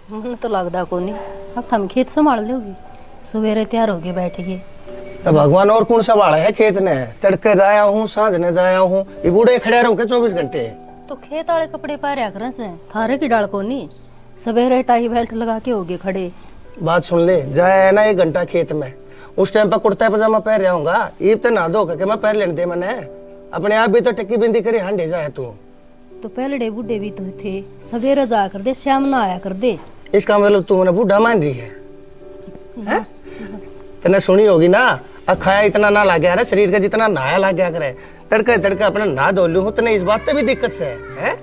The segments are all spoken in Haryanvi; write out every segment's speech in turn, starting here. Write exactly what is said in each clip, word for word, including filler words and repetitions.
मन तो लगदा कोनी। अब थम खेत संभाल लोगी। सवेरे तैयार होके बैठ गए। तो भगवान और कौन संभाला है खेत ने? तड़के जाया हूँ, सांझ ने जाया हूँ, ये बूढ़े खड़े रहूँ के चौबीस घंटे? तो खेत वाले कपड़े पहरया करें से, थारे की डाल कोनी। सवेरे टाई बेल्ट लगा के होगे खड़े। बात सुन ले, जाया है ना एक घंटा खेत में, उस टाइम पर कुर्ता पजामा पहन रहा हूँगा, ईब तो नहा धो के मैं पहन लेने दे मने। अपने आप भी तो टक्की बिंदी करे हांडे जाए तू। तो पहलड़े बूढ़े भी तो थे, सवेरे जाया कर दे, शाम ना आया कर दे। इसका मतलब तू मने बूढ़ा मान रही है, हैं? तने सुनी होगी ना, अखाया इतना ना लाग्या रे शरीर का जितना नहाया लाग्या करे। तड़के तड़के अपने नहा धो लूँ, तने इस बात पे भी दिक्कत से, हैं?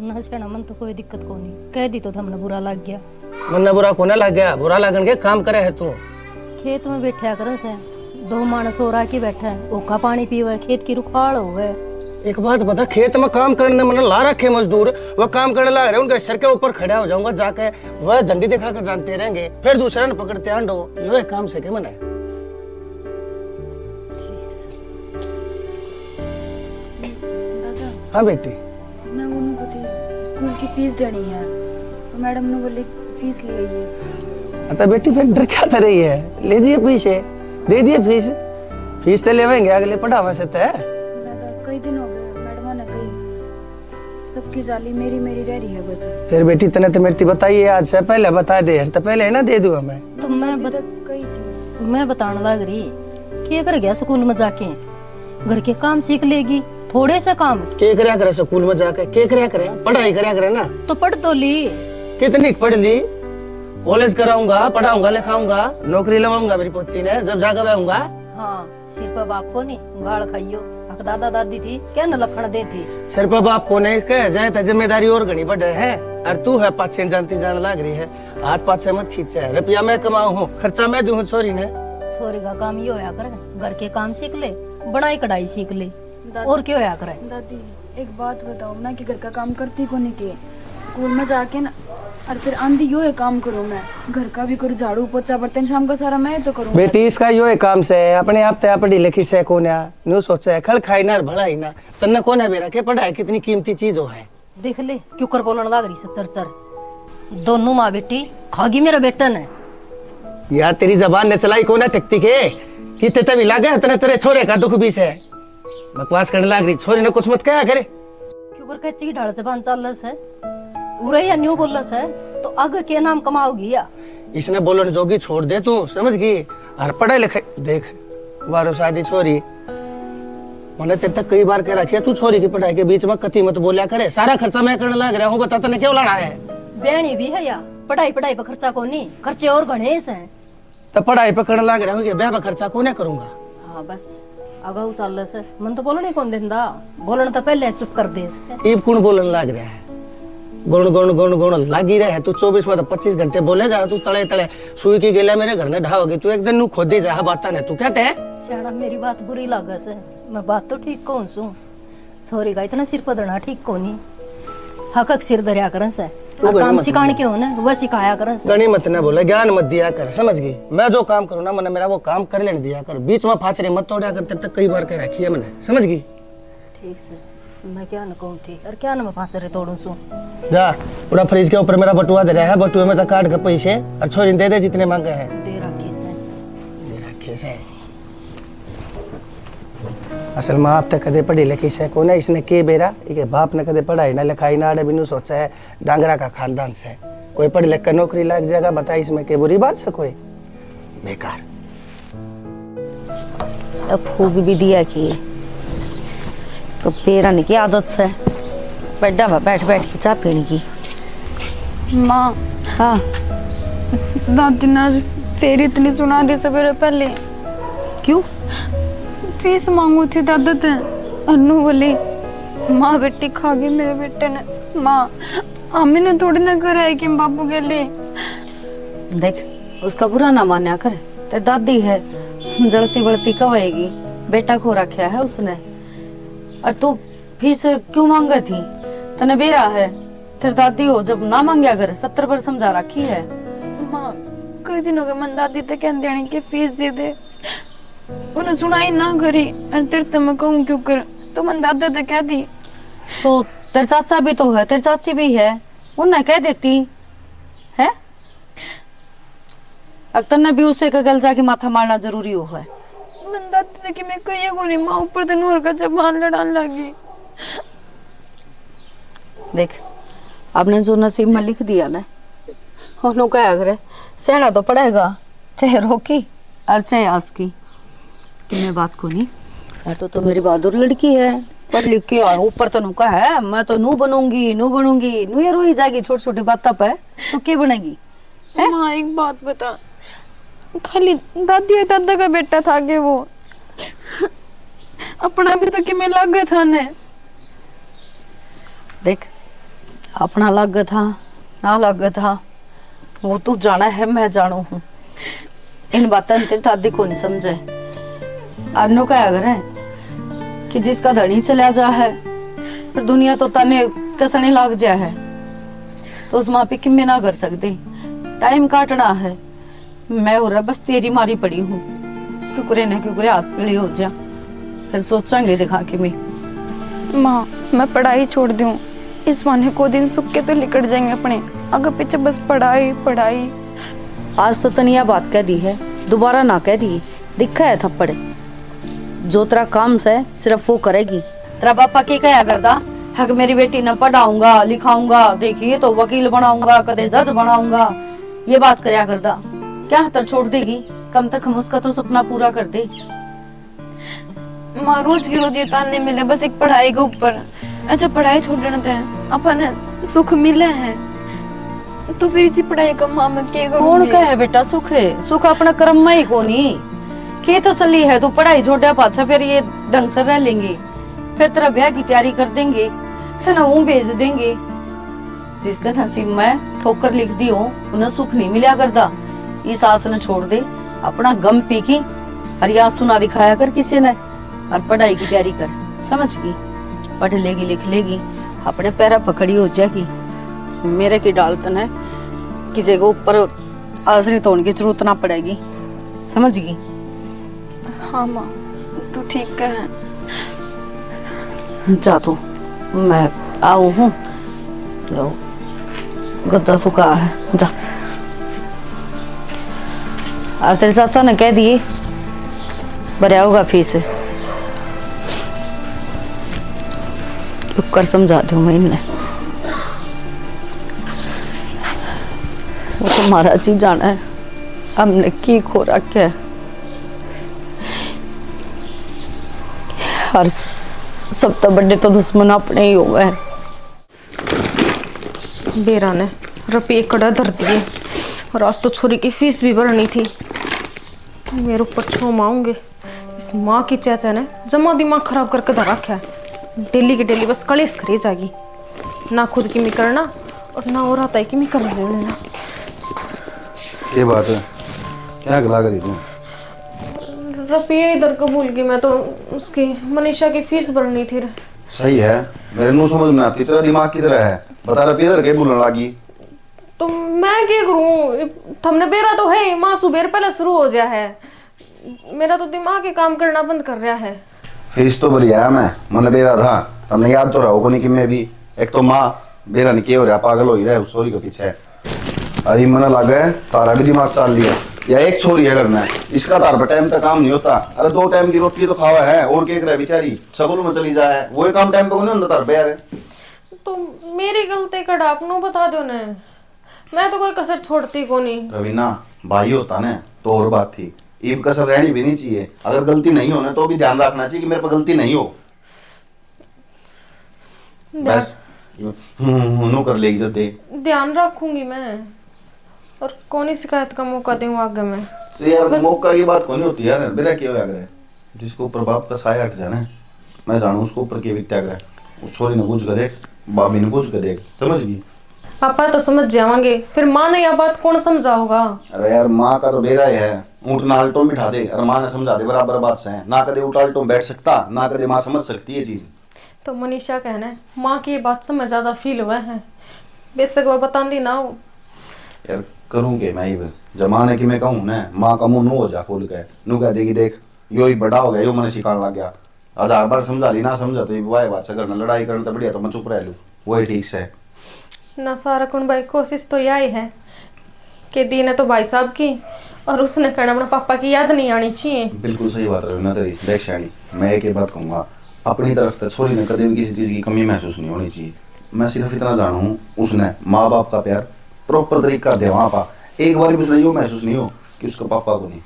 ना सेना, मन तो कोई दिक्कत कोनी। कह दी तो थमने बुरा लग गया। मन्ने बुरा कोने लग गया, बुरा लगन के काम करे है तू। खेत में बैठा करे से, दो माणस और आके बैठे, ओका पानी पीवे, खेत की रुखाल होवे। एक बात बता, खेत में काम करने मन्ने ला रखे मजदूर, वो काम करने लाग रहे, उनके सर के ऊपर खड़ा हो जाऊंगा जाके, वह झंडी दिखा के जानते रहेंगे, फिर दूसरे ने पकड़ते आंडो, यो एक काम से के मने। दादा, हाँ बेटी। मैं उनको थी स्कूल की फीस देनी है, तो मैडम ने बोली फीस ले आइए। हाँ, तो बेटी फिर डर क्या कर रही है, ले दिए पैसे, दे दिए फीस, फीस तो लेवेंगे अगले पढ़ावा से तय। दादा, कई दिन हो गए, मैडम ने कही सबकी जाली मेरी मेरी रह रही है बस। फिर बेटी तने तो मेरी ती बताई है, आज से पहले बता दे, तो पहले है ना दे दूँ मैं। तो मैं दादी बत-, तक कही थी। मैं बताने लग रही, के कर गया स्कूल में जाके? घर के काम सीख लेगी, थोड़े से काम। के करया करे स्कूल में जाके, के करया करे? पढ़ाई करया करे ना। तो पढ़ तो ली। कितनी पढ़ ली? कॉलेज कराऊंगा, पढ़ाऊंगा, लिखाऊंगा, नौकरी लवाऊंगा मेरी पोती ने, जब जाके बैठूंगा। हाँ, सिर पे बाप को नहीं, गाल खाइयो। अक दादा दादी थी, क्या न लखण दे थी? सिर पे बाप को नहीं, इसके जाए तो जिम्मेदारी और घनी बढ़े है, और तू है पाछे जानती जान लाग रही है। हाथ पाछे मत खींचे, रुपया मैं कमाऊं हूँ, खर्चा मैं दूं हूँ छोरी ने। छोरी का काम ये होया करे, घर के काम सीख ले, बनाई कढ़ाई सीख ले, दादी, और क्या होया करे? दादी, एक बात बताओ, मैं कि घर का काम करती को नहीं के, स्कूल में जाके ना, और फिर आंधी यो है काम करूँ मैं, घर का भी करूँ, झाड़ू पोछा बर्तन शाम का सारा मैं ही तो करूँ। बेटी, इसका यो है काम से, अपने आप ते पढ़ी लिखी से कोन्या, न्यू सोचे, खल खाई ना और भला ही ना, तन्ने कोन्या बेरा के पढ़ाई कितनी कीमती चीज हो है। देख ले, क्यों कर बोलण लाग रही से चर चर। दोनों माँ बेटी खागी मेरे बेटे ने। यार, तेरी जबान ने चलाई कोना टकती के, कितने तभी लागे इतने तेरे छोरे का दुख भी से। बकवास करने लाग रही, छोरी ने कुछ मत कहा करे। क्यों कर कैची की ढाल जबान चाल से? उरे या न्यू बोल से, तो आगे के नाम कमाओगी या? इसने बोलन जोगी छोड़ दे तू, समझ गई? और पढ़े लिखे, देख, वारो शादी छोरी, मैंने तेरे तक कई बार कह रखी है, तू छोरी की पढ़ाई के बीच में कती मत बोलिया करे। सारा खर्चा मैं करने लाग रहा हूँ, बता तने क्यों लाना है? बहनी भी है या, पढ़ाई पढ़ाई पे खर्चा कोनी, खर्चे और घणे से। तो पढ़ाई पे करने लाग रहा हूँ, ये ब्याह पे खर्चा कोने करूंगा? हाँ बस, अगाऊ चाल से, मन तो बोलने कौन दिंदा, बोलने तो पहले चुप कर दे से। इब कौन बोलने लाग रहा है? गुण गुण गुण गुण लागी रहे तू, चौबीस में तो पच्चीस घंटे बोले जा तू, तले तले सुई की गेला मेरे घर ने ढाओगी तू, एक दिन नू खोदी जा बात ने तू कहते हैं। सियाणा, मेरी बात बुरी लागे से, मैं बात तो ठीक कहूँ सू, छोरी का इतना सिर पदना ठीक कोनी। हक हक सिर धरया करन से। तू आ घणी काम मत सिखाण ना के हो ना, वह सिखाया करन से। घणी मत ना बोले, ज्ञान मत दिया कर, समझ गई? मैं जो काम करूँ ना, मैंने मेरा वो काम कर लेने दिया कर, बीच में फाचरे मत तोड़या कर, तेरे तक कई बार कह रखी है मैंने, समझ गई? ठीक से, मैं क्या न कहूँ थी, और क्या न मैं फाचरे तोड़ूँ सू? जा, पूरा फ्रिज के ऊपर मेरा बटुआ धरया है, बटुए में तो काट के पैसे और छोरी ने दे दे जितने मांगे हैं। दे रखे से। दे रखे से। असल में आप तो कदे पढ़ी लिखी से कोने, इसने के बेरा, इके बाप ने कदे पढ़ाई ना लिखाई ना, अड़े बिनु सोचा है, डांगरा का खानदान से। कोई पढ़ लिख कर नौकरी लग जाएगा, बता इसमें के बुरी बात से कोई? बेकार। अब फूक भी दिया कि तो पेरन की आदत से, बेडा में बैठ बैठ के चाय पीने की। माँ। हाँ। दादी ने आज फिर इतनी सुना दी सवेरे पहले। क्यों? फीस मांगू थी दादा ते। अन्नू बोली, माँ बेटी खा गई मेरे बेटे ने। माँ, आमी ने थोड़ी ना घर आए कि बाबू के लिए। देख, उसका बुरा ना मान्या कर, तेरी दादी है, जलती बलती कहेगी, बेटा खो रखा है उसने। और तू फीस क्यों मांगे थी? तने बेरा है, तेरी दादी हो जब ना मांग्या कर, सत्तर बार समझा रखी है। माँ, कई दिन हो गए मन दादी ते कहन देने की फीस दे दे, उन्हें सुनाई ना करी, और तेरे ते मैं कहूँ क्यों कर, तो मन दादा ते कह दी। तो तेरे चाचा भी तो है, तेरी चाची भी है, उन्हें कह देती। अक तन्ने भी उसे के गल जाके माथा मारना जरूरी हो है। मन दादी तक मैं कहिए को नहीं, माँ ऊपर दिन और का जबान लड़ान लगी। देख, आपने जो नसीब में लिख दिया ना, उन्हों कहा करे, सहना तो पड़ेगा, चाहे रोकी और चाहे आस की। कि मैं बात को नहीं, यार, तो, तो मेरी बहादुर लड़की है, पढ़ लिख के और ऊपर तो नुका है, मैं तो नू बनूंगी, नू बनूंगी, नू ये रोई जाएगी छोटी छोटी बातों पे, तो क्या बनेगी? हैं? माँ, एक बात बता, खाली दादी और दादा का बेटा था के वो? अपना भी तो किमें लागे था ने। देख, अपना लागे था, ना लागे था, वो तू जाना है, मैं जानू हूँ। इन बातों ने तेरी दादी को नहीं समझे। अन्नू कहा करे कि जिसका धनी चला जा है, पर दुनिया तो तने कसने लाग जा है, तो उस माँ पे किमें ना कर सकती। टाइम काटना है। मैं हो रहा बस तेरी मारी पड़ी हूँ। क्यों करे ना क्यों करे हाथ पीले हो जा, फिर सोचांगे दिखा के मैं। माँ, मैं पढ़ाई छोड़ दूँ, इस बहाने को दिन सुख के तो लिकट जाएंगे अपने। अगर पीछे बस पढ़ाई, पढ़ाई। आज तो तने या बात कह दी है, दोबारा ना कह दी, दिखा है थप्पड़। जो तेरा काम से सिर्फ वो करेगी। तेरा पापा के कहा करदा, हक मेरी बेटी ने पढ़ाऊंगा, लिखाऊंगा, देखिए तो वकील बनाऊंगा, कदे जज बनाऊंगा, ये बात करया करदा। क्या हतर छोड़ देगी? कम से कम उसका तो सपना पूरा कर दे। माँ, रोज की रोज ये ताने मिले, बस एक पढ़ाई के ऊपर। अच्छा, पढ़ाई छोड़ने ते अपन सुख मिले है, तो फिर इसी पढ़ाई का माँ मैं के करूँ? कौन कहे बेटा सुख है? सुख अपना कर्म में ही कोनी। के तसली है तू पढ़ाई छोड़ा पाछा फिर ये ढंग से रह लेंगे, फिर तेरा ब्याह की तैयारी कर देंगे, तेरा ऊँ भेज देंगे। जिसके नसीब में ठोकर लिख दी हो, उन्हें सुख नहीं मिला करता। इस आस ने छोड़ दे, अपना गम पी की, और या सुना दिखाया कर किसी ने, और पढ़ाई की तैयारी कर, समझ की? पढ़ लेगी, लिख लेगी, अपने पैरा पकड़ी हो जाएगी। मेरे की डाल तने किसी के ऊपर आश्रित होने की जरूरत ना पड़ेगी, समझ गई? हाँ माँ, तू ठीक कहे। जा तू, मैं आऊँ हूँ। लो, गद्दा सुखा है, जा। और तेरे चाचा ने कह दिए, भरया होगा फीस। कर समझा दूँ मैं इनने। वो तो महाराज जी जाना है, हमने की खो रखा है। हर स-, सब तो बड़े तो दुश्मन अपने ही हुए हैं। बेरा ने रुपये कड़ा धर दिए और आज तो छोरी की फीस भी भरनी थी। मेरे ऊपर छो माऊंगे। इस माँ की चाचा ने जमा दिमाग खराब करके धर रखा है। डेली की डेली बस कलेश करे जागी, ना खुद की मी करना और ना और आता है कि मी करने देना। ये बात है, क्या गला करी तू? रुपये इधर को भूल गई मैं तो, उसकी मनीषा की फीस भरनी थी। सही है, मेरे नू समझ में आती, तेरा दिमाग किधर है? बता, रुपये इधर के भूलने लागी। तो मैं क्या करूं, थमने बेरा तो है, माँ सुबेर पहले शुरू हो गया है। मेरा तो दिमाग ही काम करना बंद कर रहा है। फीस तो भरी आया मैं, मन्ने बेरा था, तमने याद तो रहो कोनी कि मैं भी, एक तो माँ बेरा ने के हो रहा, पागल हो ही रहा है उस छोरी के पीछे। अरे मन्ने लगे तारा भी दिमाग चाल लिया, या एक छोरी है घर में, इसका तार पर टाइम तक काम नहीं होता। अरे दो टाइम की रोटी तो खावा है, और के करे बेचारी, स्कूल में चली जाए, वो ही काम टाइम पे को नहीं होता तार पे यार। तो मेरी गलती कड़ा आपनू बता दो ने, मैं तो कोई कसर छोड़ती कोनी। रवीना, भाई होता ना तो और बात थी, इब कसर रहनी भी नहीं चाहिए। अगर गलती नहीं हो ना तो भी ध्यान रखना चाहिए कि मेरे पे गलती नहीं हो। ध्यान बस, हम्म, हम्म, नू कर लेगी जदे। ध्यान रखूंगी मैं, और कोनी शिकायत का मौका दूं आगे मैं। तो यार, बस मौका की बात कोनी होती यार, बेरा क्या होया करे, जिसके ऊपर बाप का साया हट जाए ना, मैं जानू उसके ऊपर के बीत्या करे। उस छोरी ने पूछ के देख, भाभी ने पूछ के देख, समझ गई? पापा तो समझ जावांगे, फिर माँ ने यह बात कौन समझाओगा? अरे यार, माँ का तो बेरा ही है, ऊँट ने आलटो में बिठा दे और माँ ने समझा दे, बराबर बात से। ना कदे ऊँट आलटो में बैठ सकता, ना कदे माँ समझ सकती है चीज। तो मनीषा कहना है, माँ की ये बात से मैं ज्यादा फील हुआ है, बेशक वह बतांदी ना हो। यार, करूँ के मैं इब? जमाने की मैं कहूँ ना, माँ का मुंह नू हो जा खोल के, नू कह देगी, देख, यो ही बड़ा हो गया, यो मने सिखाने लग गया। हजार बार समझा ली, ना समझा तो ये वाह बात से करना, लड़ाई करने तो बढ़िया तो मैं चुप रह लूँ, वही ठीक से। ना सारा कुण भाई, कोशिश तो यही है, के दी ने तो भाई साहब की, और उसने कहना अपने पापा की याद नहीं आनी चाहिए। बिल्कुल सही बात रवीना तेरी। देख सियाणी, मैं एक ही बात कहूंगा, अपनी तरफ से छोरी ने कभी भी किसी चीज की कमी महसूस नहीं होनी चाहिए। मैं सिर्फ इतना जानू, उसने माँ बाप का प्यार प्रॉपर तरीका देवा पा, एक बार भी उसने यो महसूस नहीं हो कि उसका पापा को नहीं।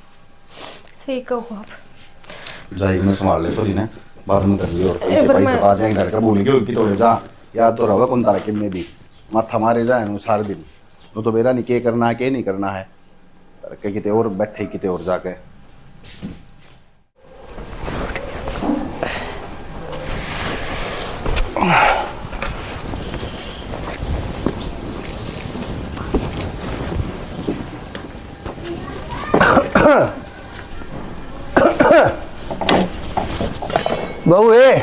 सही कहो आप। जाई मैं संभाल ले छोरी ने, बाद में कर लियो। और ए, ऐसे पर भाई मैं बता दें घर का भूल गए कि थोड़े जा, याद तो रहा कौन तारा किम में भी माथा मारे जाए सारे दिन। वो तो बेरा नहीं के करना है, के नहीं करना है। करके किते और बैठे, किते और जाके। बहू ए।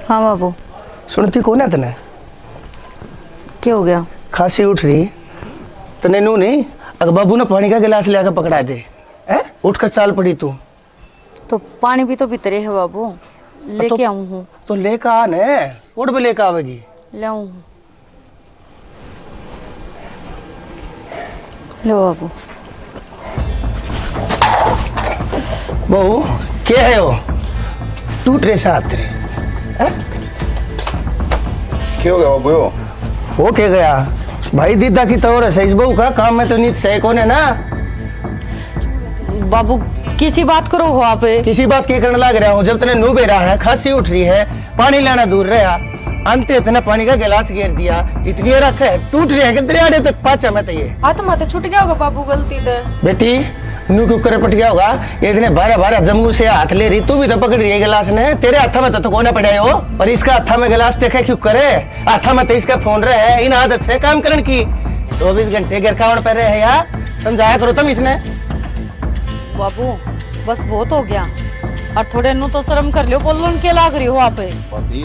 हाँ बाबू। सुनती कौन है तने? क्या हो गया? खांसी उठ रही। तने नू नहीं, अगर बाबू ने पानी का गिलास लेकर पकड़ा दे। हैं? उठ कर चाल पड़ी तू। तो पानी भी तो भीतरे है बाबू, तो लेके आऊं हूँ। तो लेकर आ ने, उठ भी लेकर आवेगी। ले आऊं हूँ। लो बाबू। बहू, के है वो? टूट रे साथ रे। हैं? के हो गया बाबू यो? हो के गया? भाई दीदा की तो और है, सही बहू का काम में तो नीत सही कौन है ना। बाबू, किसी बात करो हो आप? किसी बात के करने लाग रहा हूँ? जब तने नू बेरा है, खांसी उठ रही है, पानी लाना दूर रहा, अंत इतना पानी का गिलास गिर दिया, इतनी रख है, टूट रही है कि दरियाड़े तक पाचा में तो ये। हाथ माथे छूट गया होगा बाबू गलती से। बेटी, नू क्यों करे पट गया होगा? ये इतने बारह बारह जम्मू से हाथ ले रही, तू भी तो पकड़ रही है गिलास ने, तेरे हाथा में तो, तो कोना पड़ा हो, पर इसका हाथा में गिलास देखे क्यों करे? हाथा में तो इसका फोन रहे, इन आदत से काम करण की। चौबीस घंटे घर का पर रहे यार, समझाया करो तुम इसने। बाबू, बस बहुत हो गया। और थोड़े नू तो शर्म कर लियो, बोलन के लाग रही हो आप? भाभी,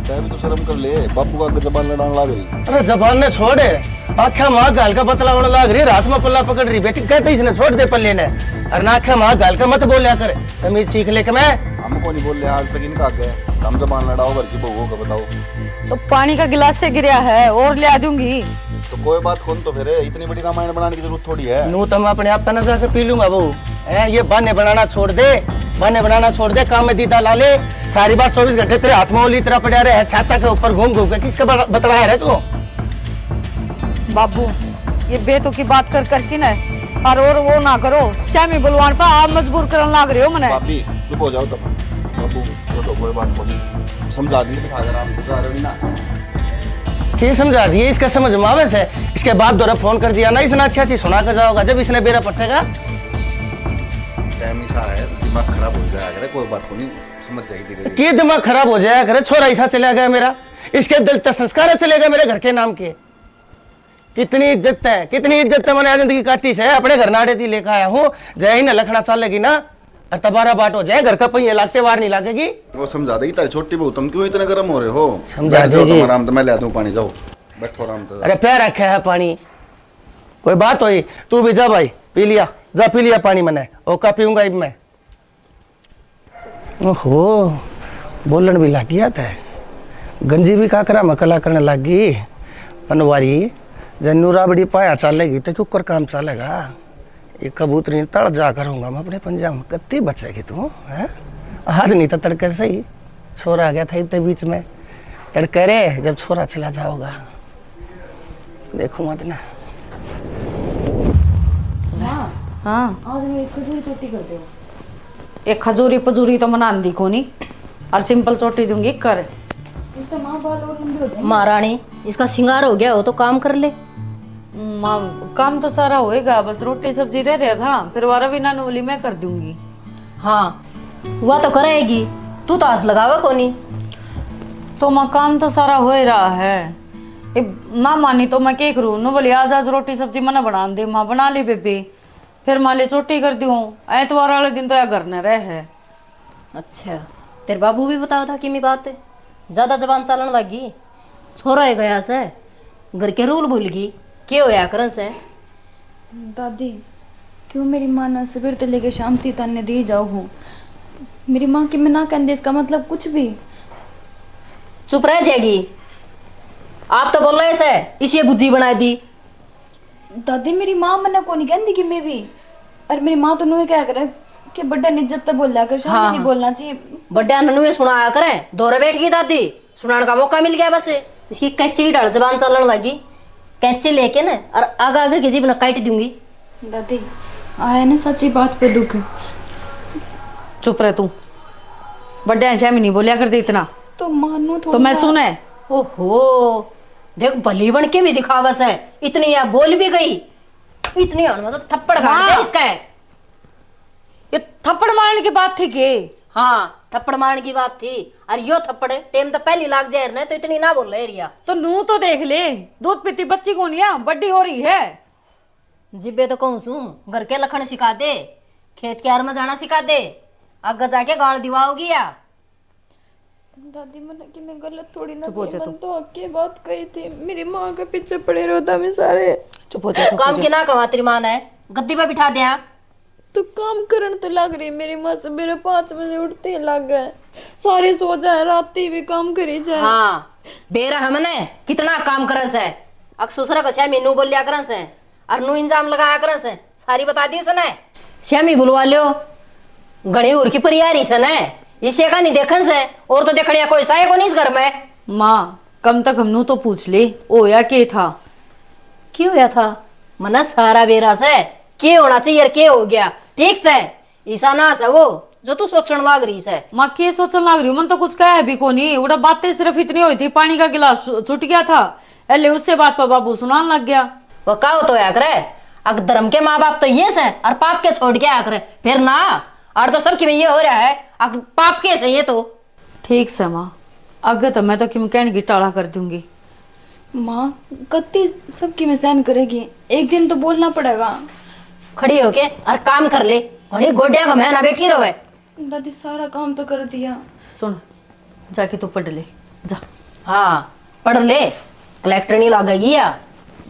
तै भी तो शर्म कर ले, बापू का आगे जबान लड़ाने लाग रही। अरे जबान ने छोड़, आख्या माँ गाल का बतला होने लाग रही, रात में पल्ला पकड़ रही। बेटी कहते इसने छोड़ दे पल्ले ने, और ना आख्या माँ गाल का मत बोलिया कर, तमीज सीख ले के मैं। हम को नहीं बोल ले आज तक इनका आगे, हम जबान लड़ाओ घर की बहू को बताओ। तो पानी का गिलास से गिरया है और ले आ दूंगी। तो कोई बात कौन तो फिर इतनी बड़ी रामायण बनाने की जरूरत थोड़ी है। नू तो मैं अपने आप पे ना जाके पी लूंगा बहू। हैं, ये बहाने बनाना छोड़ दे, बहाने बनाना छोड़ दे, काम में दीदा ला ले। सारी बात चौबीस घंटे तेरे हाथ में ओली तरह पड़ा रहे, छाता के ऊपर घूम घूम के किसका बड़ा-, बतलाया रहे तू? बाबू, ये बेतुकी बात कर करके ना, और, और वो ना करो, श्यामी बलवान पे आप मजबूर करन लाग रहे हो मने। भाभी, चुप हो जाओ तुम। बाबू, वो तो कोई बात कोनी, समझा दी बिठा कर, आराम से जा रहे हो ना। के समझा दिए? इसका समझ में आवे से? इसके बाप द्वारा फोन कर दिया ना, इसने अच्छी अच्छी सुना के जाओगा, जब इसने बेरा पटेगा। टाइम ऐसा है, दिमाग खराब हो जाया करे, कोई बात को नहीं, समझ जाएगी धीरे धीरे। के दिमाग खराब हो जाया करे, छोरा ऐसा चला गया मेरा, इसके दिल तक संस्कार चले गए मेरे घर के नाम के। कितनी इज्जत है, कितनी इज्जत है, मैंने जिंदगी काटी से, अपने घर नाड़े दी लेकर आया हूँ, जय ही न लखना चालेगी ना। और तबारा बाट हो जाए, घर का पहिए लागते वार नहीं लागेगी। वो समझा देगी तारी छोटी बहू, तुम क्यों इतने गर्म हो रहे हो? समझा बैठ जाओ देगी। तुम आराम से, मैं ले दूं पानी, जाओ बैठो आराम से। अरे प्यार रखा है पानी, कोई बात होई, तू भी जा भाई, पी लिया, जा पी लिया पानी मैंने, ओका पीऊंगा इब मैं। ओहो, बोलन भी लाग गया था। गंजी भी काकरा में कला करने लाग गई। पनवारी, जब नूरा बड़ी पाया चालेगी तो क्यों कर काम चालेगा? ये कबूतरी तड़ जा करूंगा मैं अपने पंजा में, कत्ती बचेगी तू, हैं? आज नहीं तो तड़के सही, छोरा आ गया था इतने बीच में। तड़के रे, जब छोरा चला जाओगा, देखूंगा तो ना। माँ, हाँ। आज मेरी खजूरी चोटी कर दो। एक खजूरी पजूरी तो मनांदी कोनी, और सिंपल चोटी दूंगी कर। उससे माँ बाल और लंबे हो जाएंगे। महारानी, इसका श्रृंगार हो गया हो तो काम कर ले। माँ, काम तो सारा होएगा, बस रोटी सब्जी रह रहा था, फिर वा रवीना ने बोली मैं कर दूंगी। हाँ, वह तो करेगी, तू तो हाथ लगावे कोनी। तो माँ, काम तो सारा हो ही रहा है, इब ना मानी तो मैं के करूँ? नू बोली आज, आज रोटी सब्जी मना बना दे। माँ, बना ली बेबे, फिर माँ ले चोटी कर दूँ, ऐतवार वाले दिन तो या घर न रह है। अच्छा, तेरे बाबू भी बताओ था किमी बात, ज्यादा जबान चालन लग गई। छोरा ही गया से, घर के रूल भूल गई, के होया करन से? दादी, क्यों मेरी माँ ने सवेर ते लेके शाम ती ताने दी जाओ हो? मेरी माँ की मैं ना कहंदी, इसका मतलब कुछ भी। चुप रह जाएगी, आप तो बोल रहे से, इसे बुद्धि बना दी। दादी, मेरी माँ मन्ने कोनी कहंदी कि मैं भी, और मेरी माँ तो नुए कहा करे कि बड्डा ने इज्जत तो बोला कर, शाम हाँ, नहीं हाँ। बोलना चाहिए। बड्डा ने नुए सुनाया करे, दौरे बैठ गई दादी, सुनाने का मौका मिल गया बस। इसकी कैंची की ढाल जबान चलने लगी, कैंची लेके ना और आगे आगे की जीभ न काट दूंगी। दादी, आया ना सच्ची बात पे दुख। चुप रह तू, बड्डे हैं, श्यामी नहीं बोलिया करते इतना। तो मानू तो थोड़ी मैं ना। सुने। ओहो, देख भली बन के भी दिखावस है, इतनी या बोल भी गई, इतनी हण में तो थप्पड़ काट माँ। दे इसका है। ये थप्पड़ मारने की बात थी के? हाँ, थप्पड़ मारने की बात थी। और यो थप्पड़ टेम तो पहली लाग जाए ना, तो इतनी ना बोल रही रिया। तो नू तो देख ले, दूध पीती बच्ची कोनी है, बड्डी हो रही है। जिब्बे तो कहूँ सूं, घर के लखण सिखा दे, खेत क्यार में जाना सिखा दे, आगे जाके गाल दिवाओगी या। दादी, मन्ने कि मैं गलत थोड़ी ना चुप हो कही, जा तू। मन्ने तो हक की बात कही थी। मेरी माँ के पीछे पड़े रहो था मैं सारे। चुप हो जा, चुप हो काम जा। की ना कहा तेरी माँ ने, गद्दी पे बिठा दिया। तो काम करन तो लाग रही मेरी माँ, सवेरे पाँच बजे उठते ही लाग गए, सारे सो जाए, राती भी काम करी जाए। हाँ, बेरा हमने कितना काम करे से, अक ससुरा का छह महीनू बोलिया करे से, और नू इंजाम लगाया करे से, सारी बता दी उसने। श्यामी बुलवा लो, घणी उर की परियारी से न, इसे का नहीं देखन से, और तो देखने कोई साय को नहीं इस घर में। माँ, कम तक हमनू तो पूछ ले, होया के था? के होया था? मना सारा बेरा से, के होना चाहिए और के हो गया, ठीक से। ईसा ना से वो, जो तू सोचण लाग रही से। माँ, के सोचण लाग रही हूँ? मन तो कुछ कहे भी कोनी। उड़ा बातें सिर्फ इतनी हुई थी, पानी का गिलास छु-, छूट गया था, एले उससे बात पर बाबू सुनान लग गया। वो का तो होया करे, अक धर्म के माँ बाप तो ये से, और पाप के छोड़ के आया करे। फिर ना, और तो सब की में ये हो रहा है, अक पाप के से ये तो। ठीक से माँ, आगे तो मैं तो किम कहने की टाला कर दूंगी। माँ, कत्ती सबकी में सहन करेगी, एक दिन तो बोलना पड़ेगा। खड़ी होके और काम कर ले, घणी गोड्या का मैं ना बैठी रहे। दादी, सारा काम तो कर दिया। सुन, जाके तू पढ़ ले, जा। हाँ, पढ़ ले, कलेक्टर नहीं लागेगी या।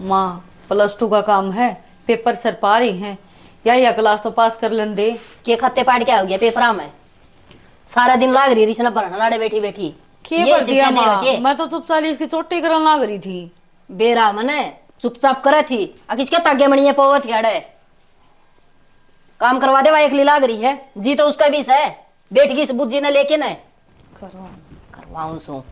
माँ, प्लस टू का काम है, पेपर सर पा रहे हैं, या या क्लास तो पास कर लेंदे। के खाते पाड़ के आओगे पेपरा में? सारा दिन लाग रही रिस ना भरना लाड़े बैठी बैठी। के ये भर दिया शिक्षा दे माँ? रखे। मैं तो चुपचाप इसकी चोटी करन लाग रही थी। बेरा मने चुपचाप करे थी, आ किसके तागे मणिये पोवत घड़े। काम करवा दे, वा एकली लाग रही है, जी तो उसका भी से। बैठ गई इस बुज्जी ने लेके ने। करवा। करवाऊं सो।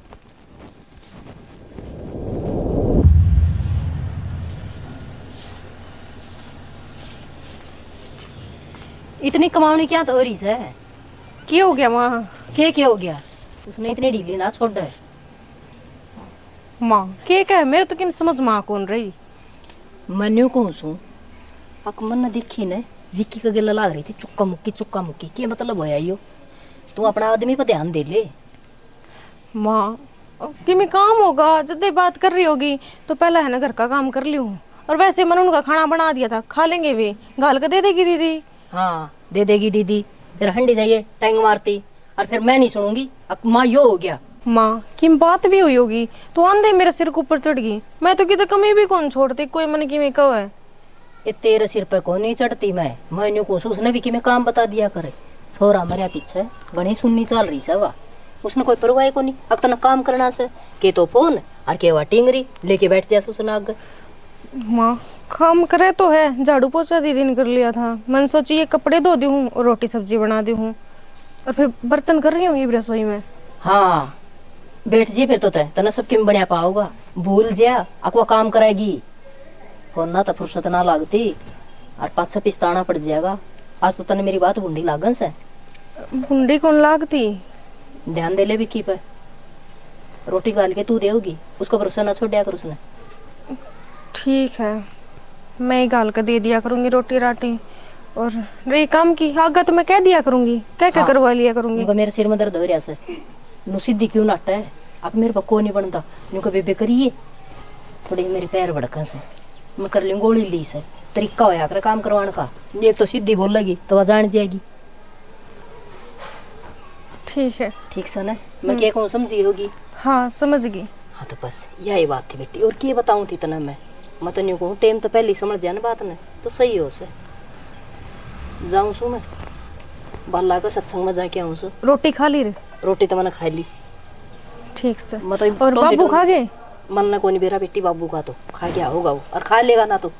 इतनी कमावनी क्या तो हो रही से? के हो गया माँ? के, के हो गया? उसने इतनी ढीली ना छोड़ दे। माँ, के कह? मेरे तो किन समझ में आ कौन रही। मैं न्यू कहूँ सूं, अक मन देखी ने विक्की का गेला लाग रही थी, चुक्का मुक्की, चुक्का मुक्की। के मतलब होया यो? तू अपना आदमी पर ध्यान दे ले। माँ, किमे काम होगा, जब ये बात कर रही होगी, तो पहला है ना घर का काम कर लूँ। और वैसे मन उनका खाना बना दिया था, खा लेंगे वे। घाल के दे देगी दीदी। हाँ, दे देगी दीदी। फिर हंडी जाइए, टैंग मारती। और फिर मैं नहीं सुनूंगी। अक माँ यो हो गया। माँ, किम बात भी हुई होगी, तो आंदे मेरे सिर के ऊपर चढ़ गई। मैं तो किते कमी भी कौन छोड़ती, कोई मन किमे कहो है। ये तेरे सिर पे कोनी चढ़ती मैं, मैं न्यू कहूँ सूं, उसने भी किमे काम बता दिया करे। छोरा मरया पीछे घणी सुन्नी चाल रही से वा, उसने कोई परवाह ही कोनी। अक तने काम करना से, के तो फोन और के वा टिंगरी लेके बैठ जा उसने आगे। माँ, काम करे तो है, झाड़ू पोछा दीदी ने कर लिया था। मैंने सोची ये कपड़े धो दी हूँ और रोटी सब्जी बना दी हूँ, और फिर बर्तन कर रही होंगी रसोई में। हाँ, बैठ जी फिर तो तै, तने सब किम बढ़िया पाओगा। भूल ज्या, अक वा काम करेगी। और ना तो फुर्सत ना लागती, और पाछा पछताना पड़ जाएगा। आज तो तने मेरी बात भुंडी लागन से। भुंडी कौन लागती? ध्यान दे ले विक्की पे। रोटी घाल के तू देगी, उसको भरोसा ना छोड़ दिया कर उसने। ठीक है, मैं ही घाल के दे दिया करूँगी रोटी राटी। और रही काम की, आगे तो मैं कह दिया करूँगी, कह के हाँ। करवा लिया करूँगी। उनको मेरे सिर में दर्द हो रहा से, नु सीधी क्यों नाटा है, अब मेरे पे को नहीं बनता। नु को बेबे करिए, थोड़ी मेरे पैर भड़कन से, मैं कर लूँ गोली ली से। तरीका होया करे काम करवाने का, एक तो सीधी बोलेगी तो वह जान जाएगी। ठीक है। ठीक से ना, मैं हम्म। क्या कहूँ, समझी होगी? हाँ, समझ गई। हाँ, तो बस यही बात थी बेटी, और के बताऊँ थी तने मैं। मैं तो न्यू कहूँ, टेम तो पहले ही समझ जाए ना बात ने, तो सही हो से। जाऊँ सू मैं, बाला का सत्संग में जाके आऊँ सू। रोटी खा ली रे? रोटी तो मैंने खा ली। ठीक से। मैं तो और टोंदी बाबू टोंदी खा गए? मन ने कोनी बेरा बेटी, बाबू का तो खा गया होगा वो, और खा लेगा ना तो।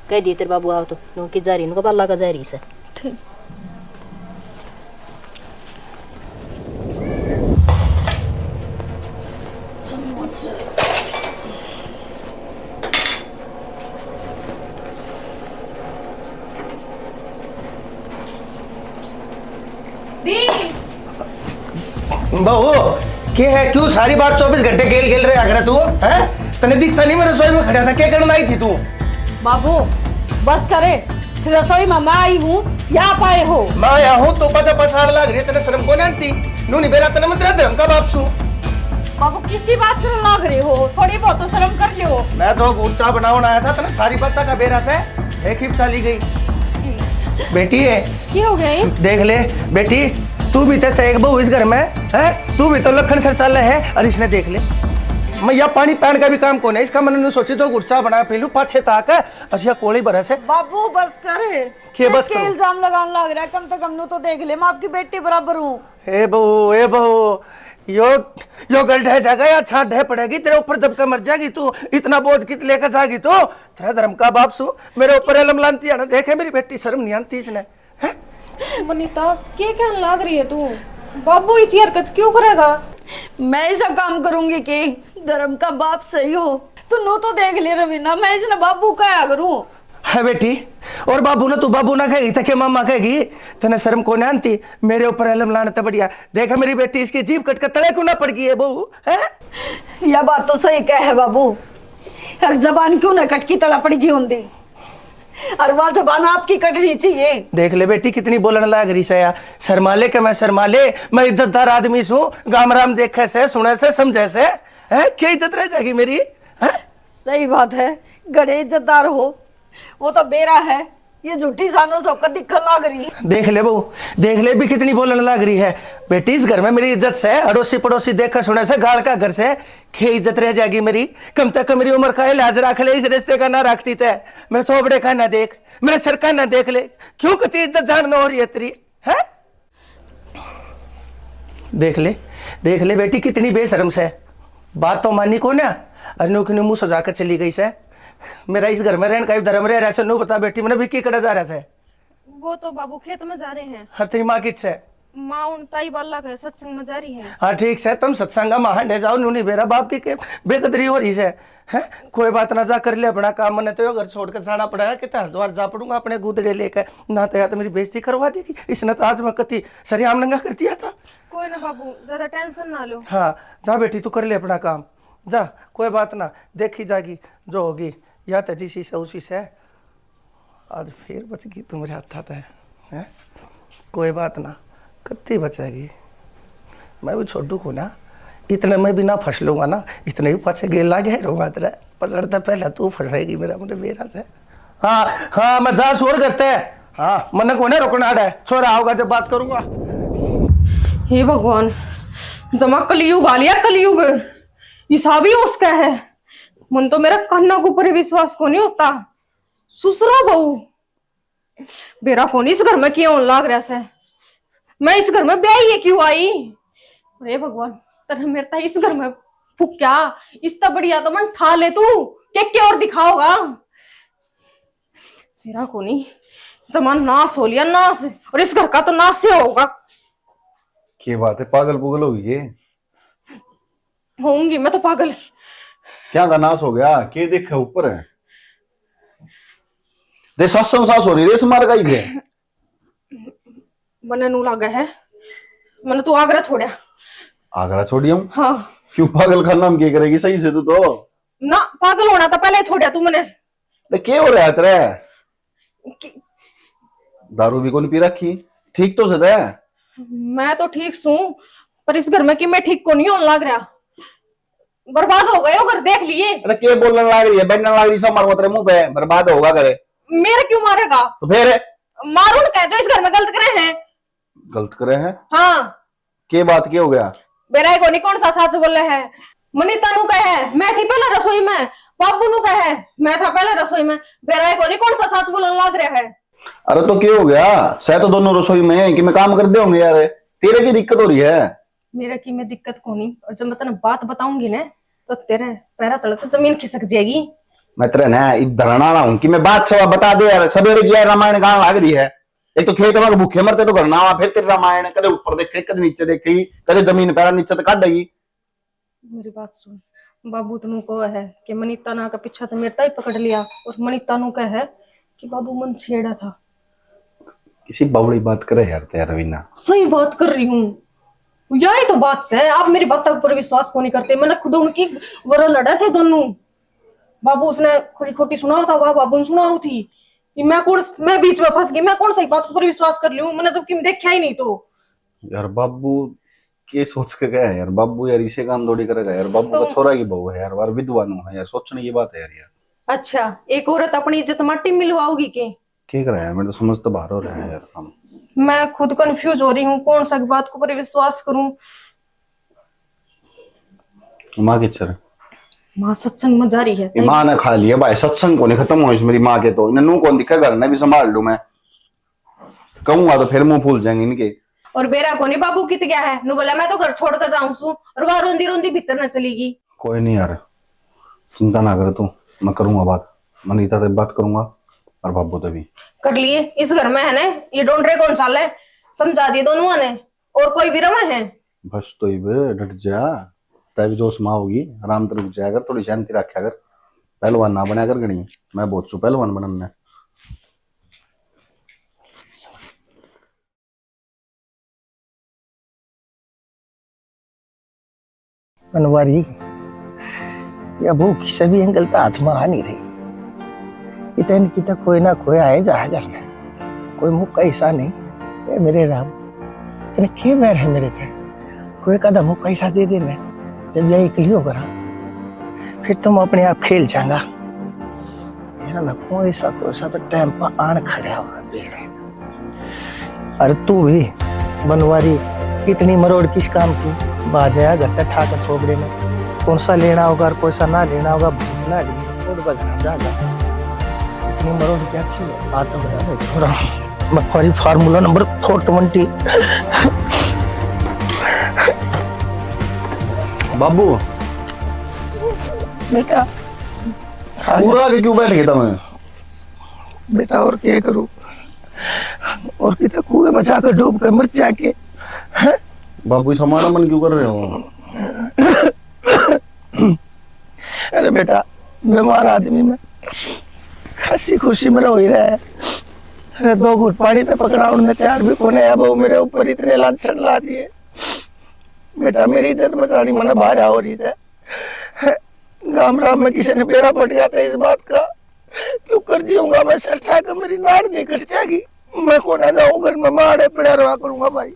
कह दिए तेरे बाबू आओ तो, नो की जा रही, नको बाला का जा रही से। ठीक। दी। बहू, के है, क्यों सारी बात चौबीस घंटे गेल गेल रहा करे तू, हैं? तने दिखता नहीं मैं रसोई में खड़ा था, क्या करने आई थी तू? बाबू, बस करे, रसोई में मैं आई हूँ या आप आए हो? मैं आया हूँ तो पचा पछाड़ लाग रही है, तने शर्म को नहीं आती? नू नहीं बेरा, तने मैं तेरा धर्म का बाप सू। बाबू, किसी बात करने लाग रहे हो? थोड़ी बहुत तो शर्म कर लियो। मैं तो गुड़ चाह बनावन आया था, तने सारी बात का बेरा से एक ही चली गई। बेटी है, की हो गई? देख ले बेटी, तू भी तो सही एक बहू इस घर में है, तू भी तो लखन सर चाले है। और इसने देख ले, मैं या पानी पहन का भी काम कोने, इसका मन ने सोची तो गुड़ चाह बना पी लू पाछे ताक, और या कोली भरे से। बाबू, बस कर। के बस के करूं? इल्जाम लगाने लग रहा है, कम से कम नू तो देख ले, मैं आपकी बेटी बराबर हूँ। ए बहू, ए बहू, यो, यो गल ढह जाएगा या छाट ढह पड़ेगी, तेरे ऊपर दबकर मर जाएगी तू। इतना बोझ कित लेकर जाएगी तू? तेरा धर्म का बाप सू, मेरे ऊपर इल्जाम लानती है ना, देखे मेरी बेटी, शर्म नहीं आती इसने, हैं? मनीता, के कहने लाग रही है तू? बाबू इसी हरकत क्यों करेगा? मैं ऐसा काम करूंगी कि धर्म का बाप सही हो? तू नू तो देख ले रवीना, मैं इसने बाबू कहा करूं। है बेटी, और बाबू ने तू बाबू ना कहेगी, तो के मामा कहेगी? तने शर्म को ना आती? मेरे ऊपर इल्जाम लाने तो बढ़िया। देखा मेरी बेटी, इसकी जीभ कट के तले क्यों ना पड़ गई है बहू, हैं? या बात तो सही कह है बाबू, अर जबान क्यों ना कटकी तला पड़ गई होंदी, और वह जबान आपकी कटनी चाहिए। देख ले बेटी, कितनी बोलने लाग रही से यार। शर्मा ले के मैं शर्मा ले, मैं इज्जतदार आदमी सू, गाम राम देखे से, सुने से, समझे से, हैं? क्या इज्जत रह जाएगी मेरी, हैं? सही बात है, घणे इज्जतदार हो, वो तो बेरा है, ये झूठी जानो सो कदी दिखन लाग रही। देख ले बहू, देख ले भी कितनी बोलने लाग रही है। बेटी, इस घर में मेरी इज्जत से, अड़ोसी पड़ोसी देखे सुने से, गाल का घर से, के इज्जत रह जाएगी मेरी? कम से कम मेरी उम्र का लिहाज रख ले, इस रिश्ते का ना रखती तै। मेरे थोबड़े का ना देख, मेरे सर का ना देख ले, क्यों कती इज्जत जान न हो रही है तेरी, हैं? देख ले, देख ले बेटी, कितनी बेशर्म से। बात तो मानी को ना, अनु की मुंह सजा कर चली गई से। मेरा इस घर में रहने का ही धर्म रह रहा है, नू बता बेटी, मैंने विक्की कड़ा जा रहा है। वो तो बाबू खेत में जा रहे हैं। हर तेरी माँ कित से? माँ उन ताई बाला के सत्संग में जा रही है। हाँ ठीक से, तुम सत्संग में हांडे जाओ, नू नहीं बेरा बाप की के बेकदरी हो रही से। हैं? कोई बात ना, जा कर ले अपना काम, मैंने तो यो घर छोड़ के जाना पड़ा है, कितना हरिद्वार जा पड़ूंगा अपने गुदड़े लेके, ना तो या तो मेरी बेइज्जती करवा देगी इसने, तो आज मैं कती सरियाम नंगा कर दिया था। कोई ना बाबू, ज्यादा टेंशन ना लो। हाँ, जा बेटी, तू कर ले अपना काम, जा, कोई बात ना, देखी जागी जो होगी, या तो जिसी से उसी से। आज फिर बच गई तुम्हारे हाथा तै, हैं? कोई बात ना, कत्ती बचेगी। मैं भी छोड़ू को ना, इतने में भी ना फंस लूंगा ना, इतने भी पाछे गेल लागे रहूंगा तेरे। पसड़ तै पहले तू फंसेगी मेरा, मुझे बेरा से। हाँ, हाँ, मैं जा शोर करते। हाँ, मन्ने कोने रोकना अड़े, छोरा आओगा जब बात करूंगा। हे भगवान, जमा कलयुग आ लिया, कलयुग। हिसाब ही उसका है। मन तो मेरा कान्ना के ऊपर ही विश्वास को नहीं होता। ससुरा बहू, बेरा कोनी इस घर में के होण लाग रहा से। मैं इस घर में ब्याही है क्यों आई? अरे भगवान, तने मेरे ताई इस घर में फूक्या, इससे बढ़िया तो मन ठा ले तू, के, के और दिखाओगा? बेरा कोनी, जमा नाश हो लिया, नाश, और इस घर का तो नाश ही होगा। के बात है, पागल पुगल होगी के? होऊंगी मैं तो पागल। क्या का नाश हो गया? के देखे ऊपर है? दे सासम सास हो रही रेस मार गई है। मने नू लागे है, मने तू आगरा छोड़या। आगरा छोड़ी हूँ? हाँ। क्यों, पागल खाना में के करेगी सही से तू तो? ना, पागल होना तो पहले ही छोड़या तू मने। अरे के हो रहा है तेरे? कि- दारू भी कौन पी रखी? ठीक तो से तै? मैं तो ठीक सूं, पर इस घर में कि मैं ठीक को नहीं होने लाग रहा। बर्बाद हो गए हो घर, देख लिए। अरे के बोलने लाग रही है, बैठने लाग रही, सब मारूंगा तेरे मुंह पे, बर्बाद होगा घर। मेरे क्यों मारेगा? तो फिर? मारूं क्या, जो इस घर में गलत करे हैं। गलत करे हैं? हाँ। के बात के हो गया? बेरा कोनी कौन सा सच बोले है। मनीता नू कहे, मैं थी पहले रसोई में। बाबू नू कहे, मैं था पहले रसोई में। बेरा कोनी कौन सा सच बोलने लाग रहा है। अरे तो के हो गया? सह तो दोनों रसोई में है, कि मैं काम कर दे होंगे यार। तेरे की दिक्कत हो रही है? मेरे की में दिक्कत कोनी, और जब मैं तने बात बताऊंगी ना, तो तेरे पैरा तले तो जमीन खिसक जाएगी। मैं तेरे ना इब धरण वाला हूँ कि मैं बात सवा बता दे यार, सवेरे की यार रामायण गान लाग रही है। एक तो खेत में भूखे मरते तो घर ना आवा, फिर तेरे रामायण कदे ऊपर देखे, कदे नीचे देखे, कदे जमीन पैरा नीचे तो काटेगी। मेरी बात सुन, बाबू तनु को है कि मनीता ना का पीछा तो मेरे ताई पकड़ लिया और मनीता नु कह है कि बाबू मन छेड़ा था। किसी बावली बात करे यार, तेरा रवीना। सही बात कर रही हूँ, यही तो बात है। आप मेरी बातों पर विश्वास को नहीं करते। मैंने खुद उनकी वरा लड़ा थे दोनों। बाबू उसने खोटी खोटी सुनाओ था, वह बाबू ने सुनाओ थी कि मैं कौन, मैं बीच में फंस गई, मैं कौन सा बात पर विश्वास कर लूं, मैंने जबकि देखा ही नहीं तो। यार बाबू के सोच के गया है यार, बाबू यार इसे काम थोड़ी करेगा यार, बाबू का तो छोरा की बहू है यार, और विधवा नु है यार, सोचने की बात है यार। यार अच्छा, एक औरत अपनी इज्जत माटी में मिलवाओगी के? के करा यार, मैं तो समझ तो बाहर हो रहा है यार काम। मैं खुद कंफ्यूज हो रही हूँ, कौन सा बात को पर विश्वास करूँ। माँ किधर? माँ सत्संग में जा रही है। ये माँ ने खा लिया भाई, सत्संग को नहीं खत्म हो इस मेरी माँ के तो, इन्हें नू कौन दिखा, घर ने भी संभाल लूं मैं, कहूंगा तो फिर मुंह फूल जाएंगे इनके। और बेरा को नहीं बाबू कित गया है, नू बोला मैं तो घर छोड़ कर जाऊं सू, और वह रोंदी रोंदी भीतर न चली गई। कोई नहीं यार, चिंता ना कर तू, मैं करूंगा बात, मनीता से बात करूंगा और बाबू से भी। कर लिए, इस घर में है ना, ये डोंडरे कौन साले, समझा दिए दोनों ने, और कोई भी रवा है। बस तो इब डट जा, तै भी दोस्त माँ होगी, आराम से रुक जाया कर, थोड़ी शांति रखा कर, पहलवान ना बनया कर घणी, मैं बहुत सु पहलवान बनन ने। बनवारी, या बहू किसी भी एंगल तक हाथ में आ नहीं रही। कितने न कितने कोई ना कोई आए जाए घर में। कोई मौका ऐसा नहीं। ए मेरे राम, तने के बैर है मेरे पे? कोई कदम मौका ऐसा दे देना, जब यह इकली होकर, फिर तुम अपने आप खेल जाएगा। मेरा ना कोई सा, कोई सा तो टाइम पर आन खड़ा होगा बेरा। अरे तू भी बनवारी, इतनी मरोड़ किस काम की? बाज आया घर तक ठाकर थोबड़े में। कौन सा लेना होगा और कौन सा ना लेना होगा, भूलना है, छोड़ कर घर जाएगा। इतनी मरोड़ क्या अच्छी है? बात तो बता दे, छोरा। Banwari formula number four twenty। बाबू। बेटा। हाँ। पूरा के क्यों बैठ गए तुम? बेटा, और क्या करूं? और कितना कुएं में जाकर डूब कर मर जाके, हैं? बाबू, इस हमारा मन क्यों कर रहे हो? अरे बेटा, बीमार आदमी में हंसी खुशी में रहो ही रहे। अरे दो घूट पानी तो पकड़ाउण ने तैयार भी कोने है, वो मेरे ऊपर इतने लांछन ला दिए। बेटा, मेरी इज्जत बचानी मने बाहर हो रही है। गाम राम में किसी ने बेरा पट गया था इस बात का, क्यों कर जीऊंगा मैं सेठा का, मेरी नाड़ नहीं कट जाएगी। मैं कोना जाऊं घर में, माड़े पड़ा रहा करूंगा भाई।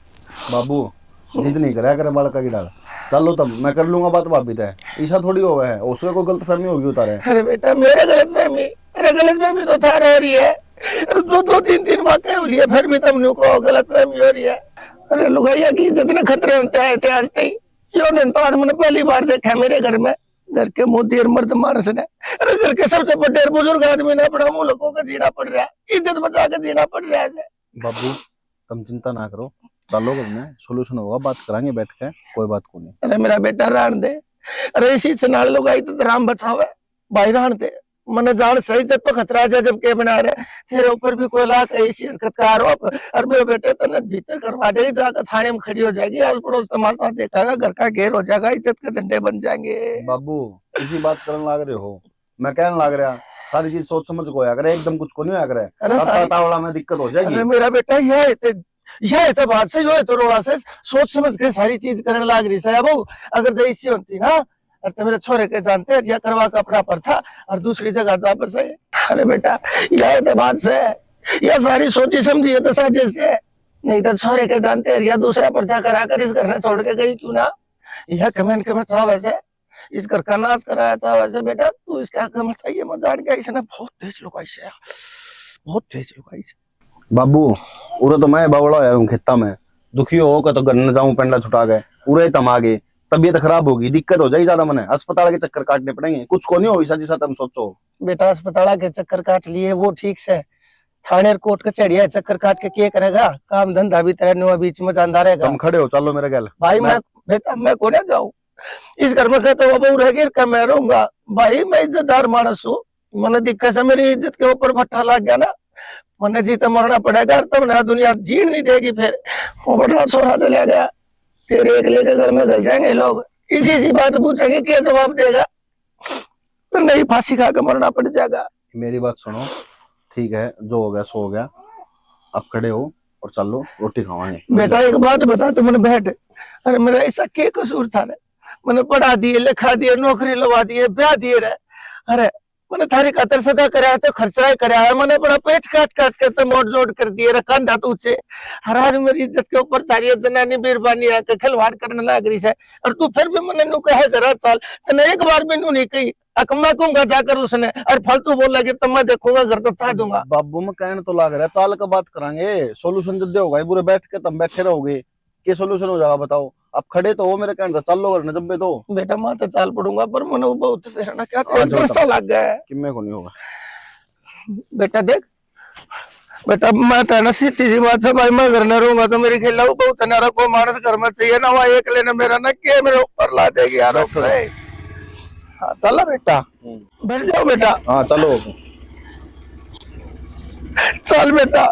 बाबू, जिद नहीं करा करे बालका की डाल। चलो तब मैं कर लूंगा बात भाभी तै। ऐसा थोड़ी होवे है, उसके कोई गलतफहमी होगी उतारे। अरे बेटा, मेरे गलतफहमी, अरे गलतफहमी तो थारे हो रही है। अरे दो दो तीन तीन वाकई हो रही है, फिर भी तुमने को गलतफहमी हो रही है। अरे लुगाइया की इज्जत ने खतरे होते आए थे आज तक। यो दिन तो आज मैंने पहली बार देखा है मेरे घर में। घर के मुंह देर मर्द मानस ने, अरे घर के सबसे बड़े और बुजुर्ग आदमी ने अपना मुंह लुको के जीना पड़ रहा है, इज्जत बचा के जीना पड़ रहा है। बाबू, तुम चिंता ना करो, चलो घर में solution होगा, बात करांगे बैठ के, कोई बात को नहीं। अरे मेरा बेटा, रहन दे। अरे इसी से नाल लुगाई तो राम बचावे, भाई रहन दे। मने जान सही इज्जत पे खतरा है, जब के बना रहे, तेरे ऊपर भी कोई लाख ऐसी हरकत का आरोप, और मेरे बेटे तने भीतर करवा देगी, जाकर थाने में खड़ी हो जाएगी, आस पड़ोस तमाशा देखेगा, घर का घेर हो जाएगा, इज्जत के झंडे बन जाएंगे। बाबू, इसी बात करने लाग रहे हो, मैं कहने लाग रहा, सारी चीज सोच समझ के होया करे, एकदम कुछ को नहीं होया करे। अरे ताता सारी तावड़ा में दिक्कत हो जाएगी। अरे मेरा बेटा, यह है ते, यह है ते बात से, यो है तो रोड़ा से, सोच समझ के सारी चीज करने लाग रही से। अब अगर जैसी होती ना, और ते मेरे छोरे के जानते हैं, या करवा के अपना पर था और दूसरी जगह जा बसे। अरे बेटा, यह है ते बात से, यह सारी सोची समझी है तो साजिश है। नहीं तो छोरे के जानते हैं, या दूसरा पर्दा करा कर इस घर में छोड़ के गई क्यों ना? यह कमेंट के में चाहवे से, इस घर का नाश कराया चाहवे से। बेटा, तू इसके हक में बताइए, मैं जान गया, इसने बहुत तेज लुगाई से, बहुत तेज लुगाई से। बाबू, उरे तो मैं बावड़ा होया रहूं खेता में, दुखी हो के तो घर न जाऊं पेंडा छुटा के, उरे ही तम आ गए, तबीयत खराब होगी, दिक्कत हो जाएगी ज्यादा, मने अस्पताल के चक्कर काटने पड़ेंगे, कुछ को नहीं हो, ऐसा जैसा तुम सोचो। बेटा, अस्पताल के चक्कर काट लिए, वो ठीक से, थाने और कोर्ट कचहरिया चक्कर काट के के करेगा? काम धंधा भी तेरा नुआ बीच में जांदा रहेगा। तुम खड़े हो, चलो मेरे गैल। भाई, मैं मैं, बेटा, मैं कोने जाऊं? इस घर में कहते हो बहू रह गई, मैं रहूंगा? भाई, मैं इज्जतदार मानस हूँ, मने दिखे से मेरी इज्जत के ऊपर भट्ठा लग गया ना, मने जी तो मरना पड़ेगा, और तमने दुनिया जीण नहीं देगी। फिर वो बड़ा छोरा चला गया, तेरे एकले के घर में घुस जाएंगे लोग, इसी इसी बात पूछेंगे, क्या जवाब देगा? तो नहीं, फांसी खा के मरना पड़ जाएगा। मेरी बात सुनो, ठीक है, जो हो गया सो हो गया, आप खड़े हो और चलो, रोटी खावांगे। बेटा, एक बात बता, तू मैंने बैठ, अरे मेरा ऐसा के कसूर था रे? मैंने पढ़ा दिए, लिखा दिए, नौकरी लवा दिए, ब्याह दिए रे। अरे मैंने थारी खातर सदा करया है, तो खर्चा ही करया है। मैंने अपना पेट काट काट के तो मोट जोड़ कर दिए रे, कांधा तू चे। हर आज मेरी इज्जत के ऊपर थारी ये जनानी बीरबानी आके खिलवाड़ करने लाग रही है। और तू फिर भी मैंने नू कहे घर चाल, तने एक बार भी नू नहीं कही। अक मैं कहूंगा जाकर उसने, और फालतू बोलेगी तो मैं देखूंगा, घर तो था दूंगा। बाबू, मैं कहने तो लाग रहा, चाल का बात करांगे, सॉल्यूशन जब दे होगा, ये बुरे बैठ के तुम बैठे रहोगे, के सॉल्यूशन हो जाएगा बताओ? आप खड़े तो हो मेरे कहने से, चल लो घर ने जब्बे तो। बेटा, मैं तो चाल पड़ूंगा, पर मैंने वो बहुत फिर ना क्या हाँ, एक चलो, रस्सा लग गया है। कि मैं को नहीं होगा। बेटा देख, बेटा, मैं तो ना सीधी सी बात से भाई, मैं घर न रहूंगा तो मेरी खेला वो बहुत ना रखो, मानस घर में चाहिए ना, वहाँ एक लेना मेरा ना के मेरे ऊपर ला देगी यार। बैठो। हाँ, चला बेटा। हम्म। बैठ जाओ बेटा। हाँ, चलो। चल बेटा।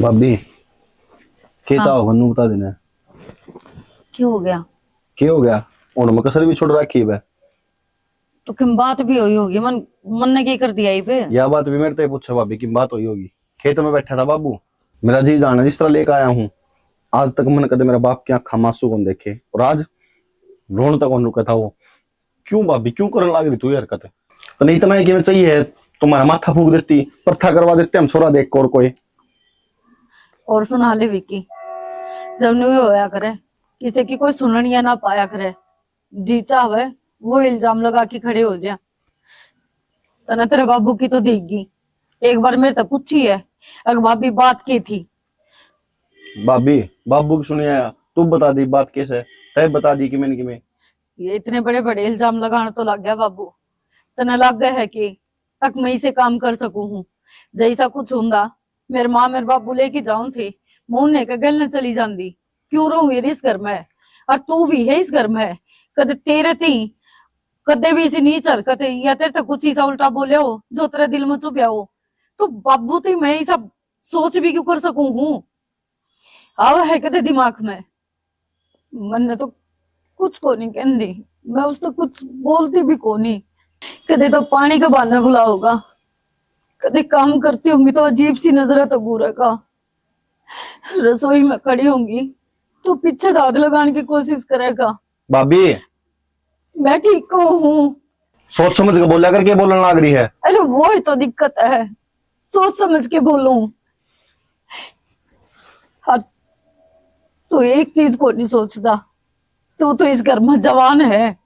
भाभी, के हाँ। चाहो, मन्नू बता देना। के हो गया? के हो गया? हुण मैं कसर भी छोड़ रखी है। तो किम बात भी हुई होगी, मन, मन ने के कर दिया इबे? या बात भी मेरे ते पूछो भाभी, किम बात हुई होगी? खेत में बैठा था बाबू, मेरा जी जान है जिस तरह लेकर आया हूँ। आज तक मन कदे मेरा बाप की आँखा मासू कौन देखे, और आज रोन तक कौन रुका था वो। क्यों भाभी, क्यों करने लाग रही तू ये हरकत? तो नहीं इतना है कि मैं चाहिए तुम्हारा माथा फूक देती, प्रथा करवा देते हम छोरा देख को और कोई। और सुना ले विकी, जब न्यू होया करे, किसी की कोई सुनन या ना पाया करे, जी चाहवे वो इल्जाम लगा के खड़े हो जा। तने तेरे बाबू की तो देगी, एक बार मेरे तो पूछी है, अग भाभी बात की थी? भाभी, बाबू की सुनिया, तू बता दी बात कैसे, तय बता दी कि मैंने कि मैं। ये इतने बड़े बड़े इल्जाम लगाने तो लग गया बाबू, तने लग गया है कि तक मैं इसे काम कर सकूं हूँ। जैसा कुछ होंदा, मेरे माँ मेरे बाबू लेके जाऊं थे, मैं उन्हें के गल न चली जांदी। क्यों रहूं ये इस घर में? और तू भी है इस घर में। कदे तेरे ती, कदे भी इसी नीच हरकत या तेरे तक कुछ ऐसा उल्टा बोले हो जो तेरे दिल में चुभ्या हो, तो बाबू ती मैं ऐसा सोच भी क्यों कर सकूं हूँ? आवा है कदे दिमाग में? मन्ने तो कुछ को नहीं कहंदी, मैं उससे कुछ बोलती भी को नहीं। कदे तो पानी का बहाना बुला होगा, कदे काम करती होंगी तो अजीब सी नजर तो घूरेगा। रसोई में खड़ी होंगी तो पीछे दाद लगाने की कोशिश करेगा। भाभी, मैं ठीक हूँ। सोच समझ के बोला कर, के बोलने लाग रही है? अरे वो ही तो दिक्कत है, सोच समझ के बोलूं। हर तू एक चीज को नहीं सोचता, तू तो इस घर में जवान है।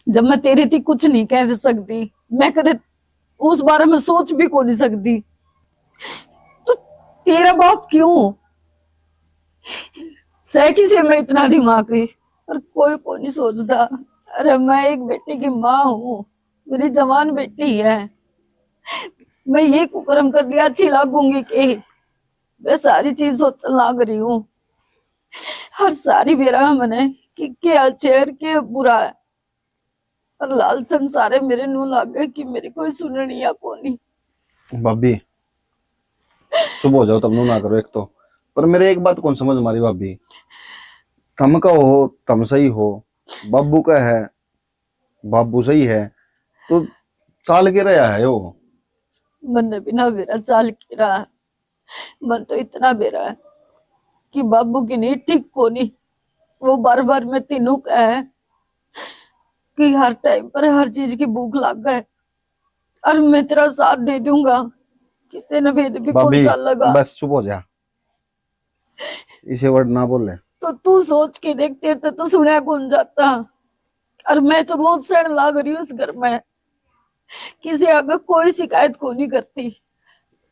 जब मैं तेरे ती कुछ नहीं कह सकती, मैं कदे उस बारे में सोच भी को नहीं सकती, तो तेरा बाप क्यों? सह किसे में इतना दिमाग है, पर कोई को नहीं सोचता। अरे मैं एक बेटी की माँ हूँ, मेरी जवान बेटी है, मैं ये कुकर्म कर लिया अच्छी लागूंगी के? मैं सारी चीज सोचने लाग रही हूँ। हर सारी बेरा मने कि क्या अच्छे है और क्या बुरा है। पर लाल संसारे मेरे नू लागे कि मेरी कोई सुननी या कोनी। भाभी, चुप हो जाओ, तम नू ना करो एक तो। पर मेरे एक बात कौन समझ मारी भाभी, तम का हो, तम सही हो, बाबू का है, बाबू सही है, तो चाल के रहा है वो। मन्ने भी ना बेरा चाल के रहा। मन तो इतना बेरा है कि बाबू की नींद ठीक कोनी। वो बार बार मैं तीनों कहे कि हर टाइम पर हर चीज की भूख लाग है और मैं तेरा साथ दे दूंगा, किसी ने भेद भी कौन भाभी, चालेगा। बस चुप हो जा, इसे वर्ड ना बोले। तो तू सोच के देख, तेरे ते तो सुनया कौन जाता। और मैं तो रोज सहन लाग रही हूँ इस घर में, किसी आगे कोई शिकायत को नहीं करती।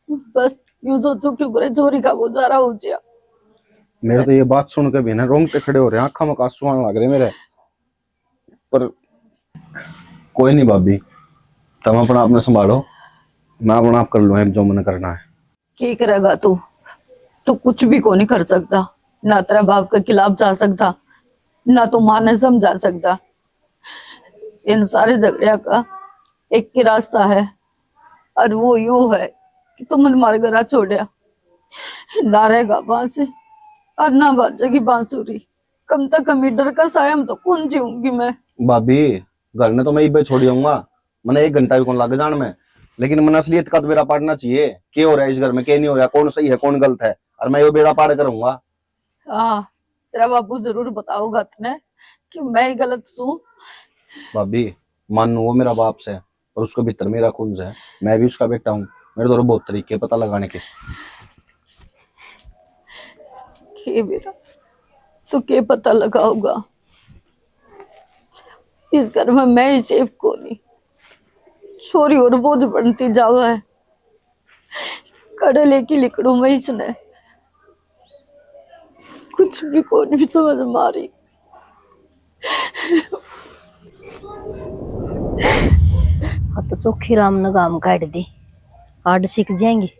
बस यूं सोचो क्यों करे, छोरी का गुजारा हो जाए। मेरे तो ये बात सुन के भी ना रोंगटे खड़े हो रहे हैं, आंखों में आंसू आने लग रहे मेरे। पर कोई नहीं भाभी, तुम अपना, अपना संभालो, मैं अपना आप कर लूँ जो मैंने करना है। के करेगा तू? तू कुछ भी कोनी कर सकता, ना तेरा बाप के खिलाफ जा सकता, ना तू माँ ने समझा सकता। इन सारे झगड़िया का एक ही रास्ता है, और वो यो है कि तू मन मारे घर छोड़या, ना रहेगा बांस और ना बाजेगी बांसुरी। कम से कम ये डर का साया में तो कौन जीऊंगी मैं? भाभी, घर ने तो मैं इब्बे छोड़ आऊंगा, मने एक घंटा भी कौन लग जान में, लेकिन मने असलियत का तो बेरा पाड़ना चाहिए, के हो रहा है इस घर में, के नहीं हो रहा, कौन सही है, कौन गलत है, और मैं यो बेरा पाड़ कर रहूंगा। हाँ, तेरा बाबू जरूर बताओगा तने कि मैं ही गलत सूं। भाभी, मानू वो मेरा बाप से, और उसके भीतर मेरा खून से, मैं भी उसका बेटा हूँ। मेरे तो बहुत तरीके पता लगाने के। के बेरा, तू के पता लगाओगा? इस घर में मैं ही सेफ कोनी, छोरी और बोझ बनती जावा है। कड़े लेके लिकड़ू मैं इसने, कुछ भी कोनी समझ मारी। हाँ तो चोखी राम ने गाम काट दी, आड सीख जाएंगी।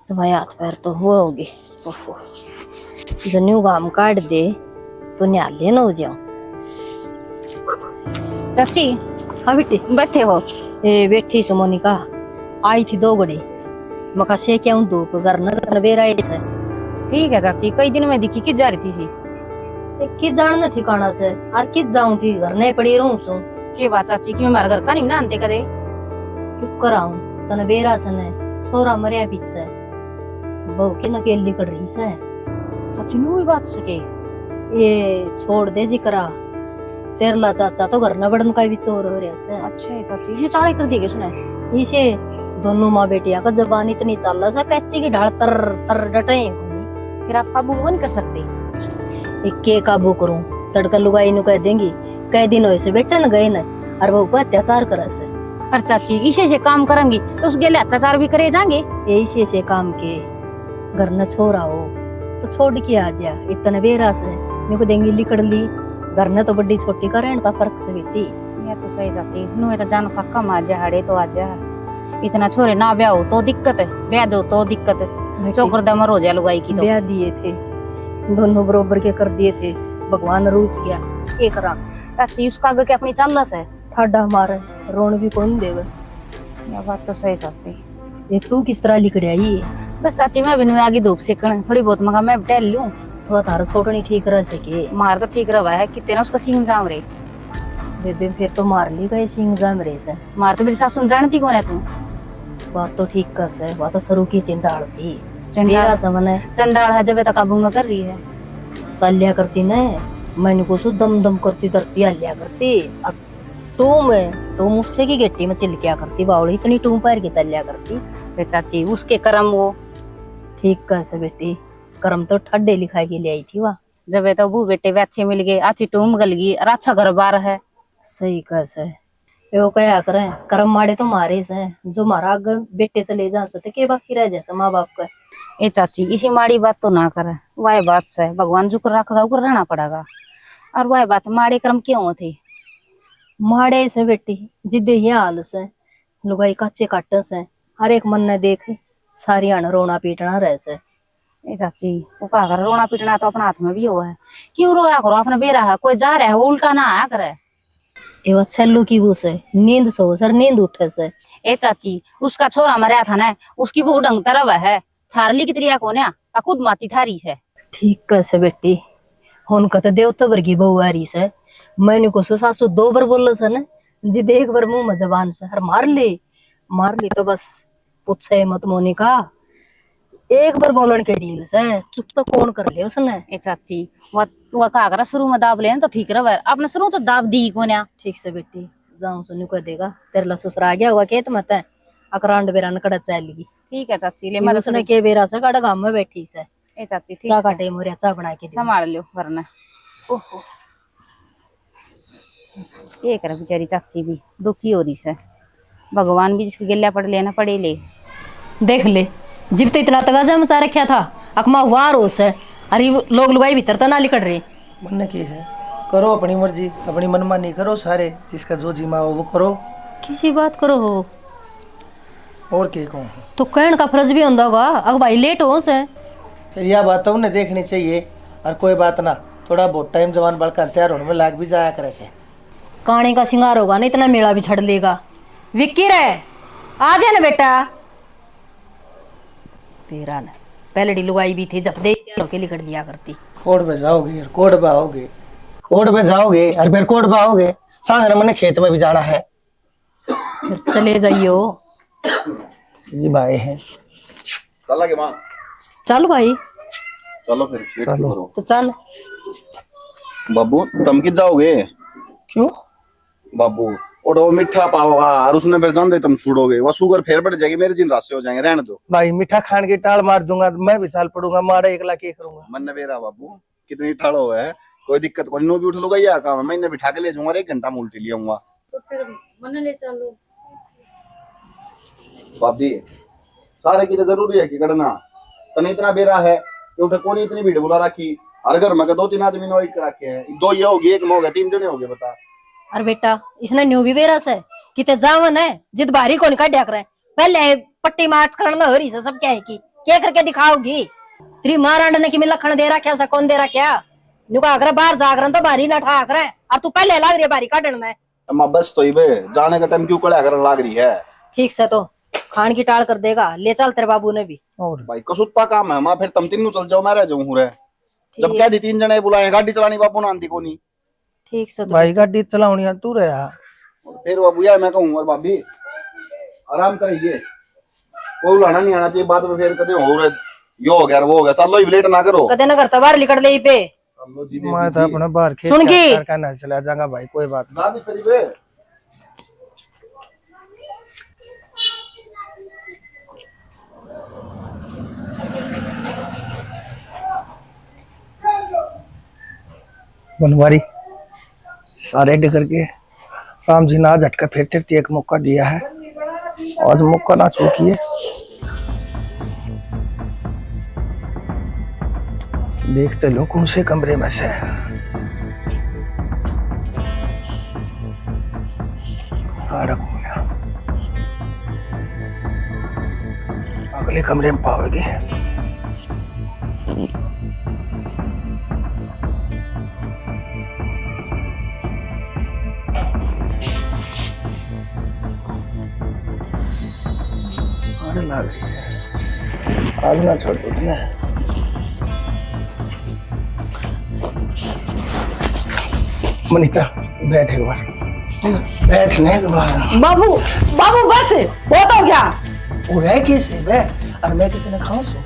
जमाए हाथ पैर तो हुए होगी। ओहो, जन्यू गाम काट दे तो न्याले न हो जाओ। चाची। हाँ बेटी। बैठे हो? ए, बैठी सु मोनिका, आई थी दो घड़ी, मका से क्या हूँ धूप घर न तन बेरा ही से। ठीक है चाची, कई दिन में दिखी, कित जा रही थी सी? ए, कित जान न ठिकाना से, और कित जाऊं थी, घर नहीं पड़ी रहूं सु। के बात चाची, कि मैं हमारे घर का नहीं ना आनते कदे? चुप कराऊं, तन बेरा से न, छोरा मरिया पीछे, बहू के नकेल लिकड़ रही से। चाची, नू ही बात सके। ये छोड़ दे जिकरा, तेरला चाचा तो घर न बड़न का भी चोर हो रहा से। अच्छा है चाची, इसे चाले कर दिए उसने? इसे दोनों माँ बेटिया का जबान इतनी चाल से, कैची की ढाल तर तर डटे ही कोनी। फिर आप काबू नहीं कर सकते? एक के काबू करूं? तड़का लुगाई नु कह देंगी, कई दिन होए से बेटे न गए न, और वो ऊपर अत्याचार करे से। पर चाची, इसे से काम करेंगी तो उस गेले अत्याचार भी करे जाएंगे। ये इसे से काम के घर न छोरा हो तो छोड़ के आ जा, इतने बेरा से निको देंगी लिकड़ ली। घर न तो बड़ी छोटी का रहन का फर्क से बेटी। ये तो सही चाची, नुए तो जान पक्का मार जा, हाड़े तो आ जा। इतना छोरे ना ब्याह हो तो दिक्कत है, ब्याह दो तो दिक्कत। बेटी, चौकर दमर हो जा लुगाई की तो। ब्याह दिए थे, दोनों बरोबर के कर दिए थे, भगवान रूस गया, के करा? चाची, उसका आगे के अपनी चालस है। ठाडा मार, रोन भी कौन देवे। या बात तो सही चाची। ये तू किस तरह लिकड़ आई? बस चाची, मैं भी नुए आगे धूप सेकण, थोड़ी बहुत मगा मैं भी टहल लूं। तो थारा छोटनी ठीक रह सके। मार तो ठीक रहा है, कितने ना उसका सींग जाम रे। बेबे, फिर तो मार ली गए सींग जाम रे से। मार तो मेरी सासू ने जानती कौन है तू? बात तो ठीक कर से, बात तो सरू की चंडाल थी। चंडाल। मेरा समन है। चंडाल है, जब तक काबू में कर रही है। चल लिया करती ने, मैंने को सु दम दम करती धरती आ लिया करती। अब टूम, टूम उससे की गेटी में चिलकिया करती, बावली इतनी टूम पैर के चल लिया करती। ए चाची, उसके करम वो। ठीक कह से बेटी, करम तो ठड्डे लिखा के ले आई थी वा। जब ये तो बू बेटे भी अच्छे मिल गए, अच्छी टूम गल गई और अच्छा घर बार है। सही कह से। यो कहा करे, करम माड़े तो मारे से, जो मारा आगे बेटे चले जा से, तो के बाकी रह जाता माँ बाप का। ए चाची, इसी माड़ी बात तो ना करे, वाह बात से, भगवान जुकर रखगा, उकर रहना पड़ेगा। और वाह बात, माड़े कर्म क्यों थे? माड़े से बेटी, जिदे ये हाल से, लुगाई काचे काटे से, हर एक मन ने देख, सारी हाण रोना पीटना रह से। ए चाची, वो का कर, रोना पीटना तो अपना हाथ में भी हो है। क्यों रोया करो, अपना बेरा है, कोई जा रहा है, वो उल्टा ना आया करे। ए वो छल्लू की बू से, नींद सो सर, नींद उठे से। ए चाची, उसका छोरा मरया था ना, उसकी बहू ढंग तरह है, थार ली कितरिया कोन्या, आ खुद माती थारी है। ठीक कह से बेटी, उनका तो देवता वर्गी बहू आ रही से। मैंने को सु सासू दो बार बोल से ना, जिद एक बार मुंह में जबान से, हर मार ली, मार ली तो बस पूछे मत मोनिका, एक बार बोलन के ढील से, चुप तो कौन कर ले उसने। ए चाची, वो, वो का करा, शुरू में दाब लेना तो ठीक रहे, आपने शुरू तो दाब दी कोन्या। ठीक से बेटी, जाऊं सुनी को देगा, तेरे ला ससुर आ गया हुआ खेत में तै, अकरांड बेरा न कड़ा चल गई। ठीक है चाची, ले, मैं तो उसने थोड़ी के बेरा से कड़ा गांव में बैठी से। ए चाची, ठीक चा से। काटे मोरिया चा बना के दे। संभाल लियो वरना। ओहो। ये कर बेचारी चाची भी दुखी हो रही से। भगवान भी जिसकी गल्या पड़ ले ना, पड़े ले। देख ले, जिब तो इतना तगाजा मचा रखा था, अकमा वार हो से, अरे वो लोग लुगाई भीतर तो ना लिकड़ रहे। मन्ने की है, करो अपनी मर्जी, अपनी मनमानी करो सारे, जिसका जो जी माओ वो करो। किसी बात करो हो? और के कहूँ? तो कहण का फर्ज भी होंदा होगा, अग भाई लेट हो से। फिर यह बात तो उन्हें देखनी चाहिए। और कोई बात ना, थोड़ा बहुत टाइम जवान बड़का तैयार होने में लाग भी जाया करे से। काने का सिंगार होगा ना, इतना मेला भी छड़ लेगा। विक्की रे, आ जा ना बेटा। तेरा ना, पहले लुगाई भी थी, जब दे के लिकड़ लिया करती। कोर्ट पे जाओगे यार, कोर्ट पे आओगे, कोर्ट पे जाओगे और फिर कोर्ट पे आओगे। साँझ ने मन्ने खेत में भी जाना है। फिर चले जाइयो। ये भाई है। चला के माँ? चल भाई। चलो फिर, wait चलो। करो। तो चल। बाबू, तम कित जाओगे? क्यों? बाबू, और वो मीठा पाओगा और उसने फिर जान दे तुम छुड़ोगे, वो शुगर फिर बढ़ जाएगी, मेरे जिन रास्ते हो जाएंगे, रहने दो। भाई, मीठा खान की टाल मार दूंगा, मैं भी चाल पड़ूंगा, मारा एकला के करूंगा। मन बेरा बाबू, कितनी ठाड़ो है, कोई दिक्कत कोनी, नू भी उठ लूंगा, यह काम है, मैं इन्हें बिठा के ले जाऊंगा और एक घंटा में उल्टी ले आऊंगा। तो फिर मन्ने ले चलो। भाभी, सारे की तो जरूरी है कि कड़ना, तने इतना बेरा है कि उठे कोनी, इतनी भीड़ बुला रखी, हर घर में के दो तीन आदमी ने wait कर रखे हैं, दो ये हो गए, एक में हो गया, तीन जने हो गए, बता। अरे बेटा, इसने न्यू भी बेरा से किते जावन है, जिद भारी कौन काढ़या करे, पहले पट्टी मात करना हो रही से सब क्या है कि क्या करके दिखाओगी? तेरी माँ रांड ने किमें लखण दे रखा से, कौन दे रखा? न्यू का अगर बाहर जा कर तो भारी ना ठा करे, और तू पहले लाग रही है भारी काटण ने। अम्मा, बस तो इबे जाने का टाइम क्यों कड़ा करने लाग रही है? ठीक से तो खान की टाल कर देगा, ले चल तेरे बाबू ने भी। और भाई, कसूता काम है माँ, फिर तुम तीनों चल जाओ, मैं रह जाऊं हूँ रे। जब ठीक। कह दी तीन जने बुलाए, गाड़ी चलानी बाबू ने आंदी कोनी। ठीक से तो भाई, गाड़ी चलावनी है तू रहा। फिर बाबू यार मैं कहूँ, और भाभी आराम करिए, कोई लाना नहीं आना चाहिए, बाद में फिर कदे हो रे, यो हो गया, वो हो गया, चलो, लेट ना करो। कदे ना घर से बाहर निकल ले पे। चलो जी, मैं तो अपने बाहर खेत सुन के की? कार का ना चला जाऊंगा भाई, कोई बात ना भी करी बे। बनवारी सारे डे करके राम जी ने आज हटका फिर तेरे एक मौका दिया है, आज मौका ना चूकिए। देखते लो कौन से कमरे में से। आ रखो ना। अगले कमरे में पाओगे। आने लाग रही है। आज ना छोड़ दो ना। मनीता, बैठ एक बार। बैठ ना एक बार। बाबू, बाबू, बस, बहुत हो गया। वो रह कैसे बे? और मैं कितने खाऊं सो?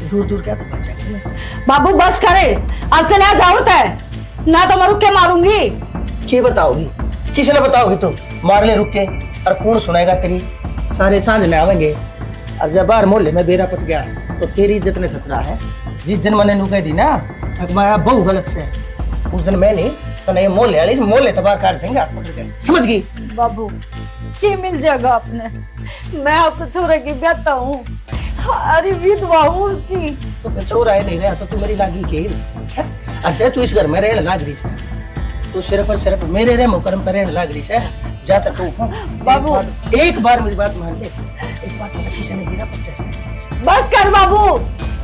दूर दूर क्या तो बच्चा नहीं। बाबू, बस करे, अब चला जाओ तय, ना तो मैं रुक के मारूंगी। के बताओगी? किसने बताओगी तू? मार ले रुक के, और कौन सुनाएगा तेरी? सारे सांझ ने आवेंगे, और जब बाहर मोहल्ले में बेरा पट गया, तो तेरी इज्जत ने खतरा है। जिस दिन मैंने नु कह दी ना, अक माया बहु गलत से, उस दिन मैं नहीं, तने ये मोहल्ले वाले इस मोहल्ले तबार काट देंगे हाथ पकड़ के, समझ गई? बाबू, के मिल जाएगा आपने? मैं आपके छोरे की ब्याहता हूँ, अरे विधवा हूँ उसकी। तो फिर छोरा है नहीं रहा, तो तू मेरी लागी के है? अच्छा, तू इस घर में रहने लाग रही है, तू सिर्फ और सिर्फ मेरे रहमो करम पर रहने लाग रही है। जा तक तू हूँ। बाबू। एक बार, एक बार मेरी बात मान ले, एक बार पता किसी ने बिना पट्टे से। बस कर बाबू,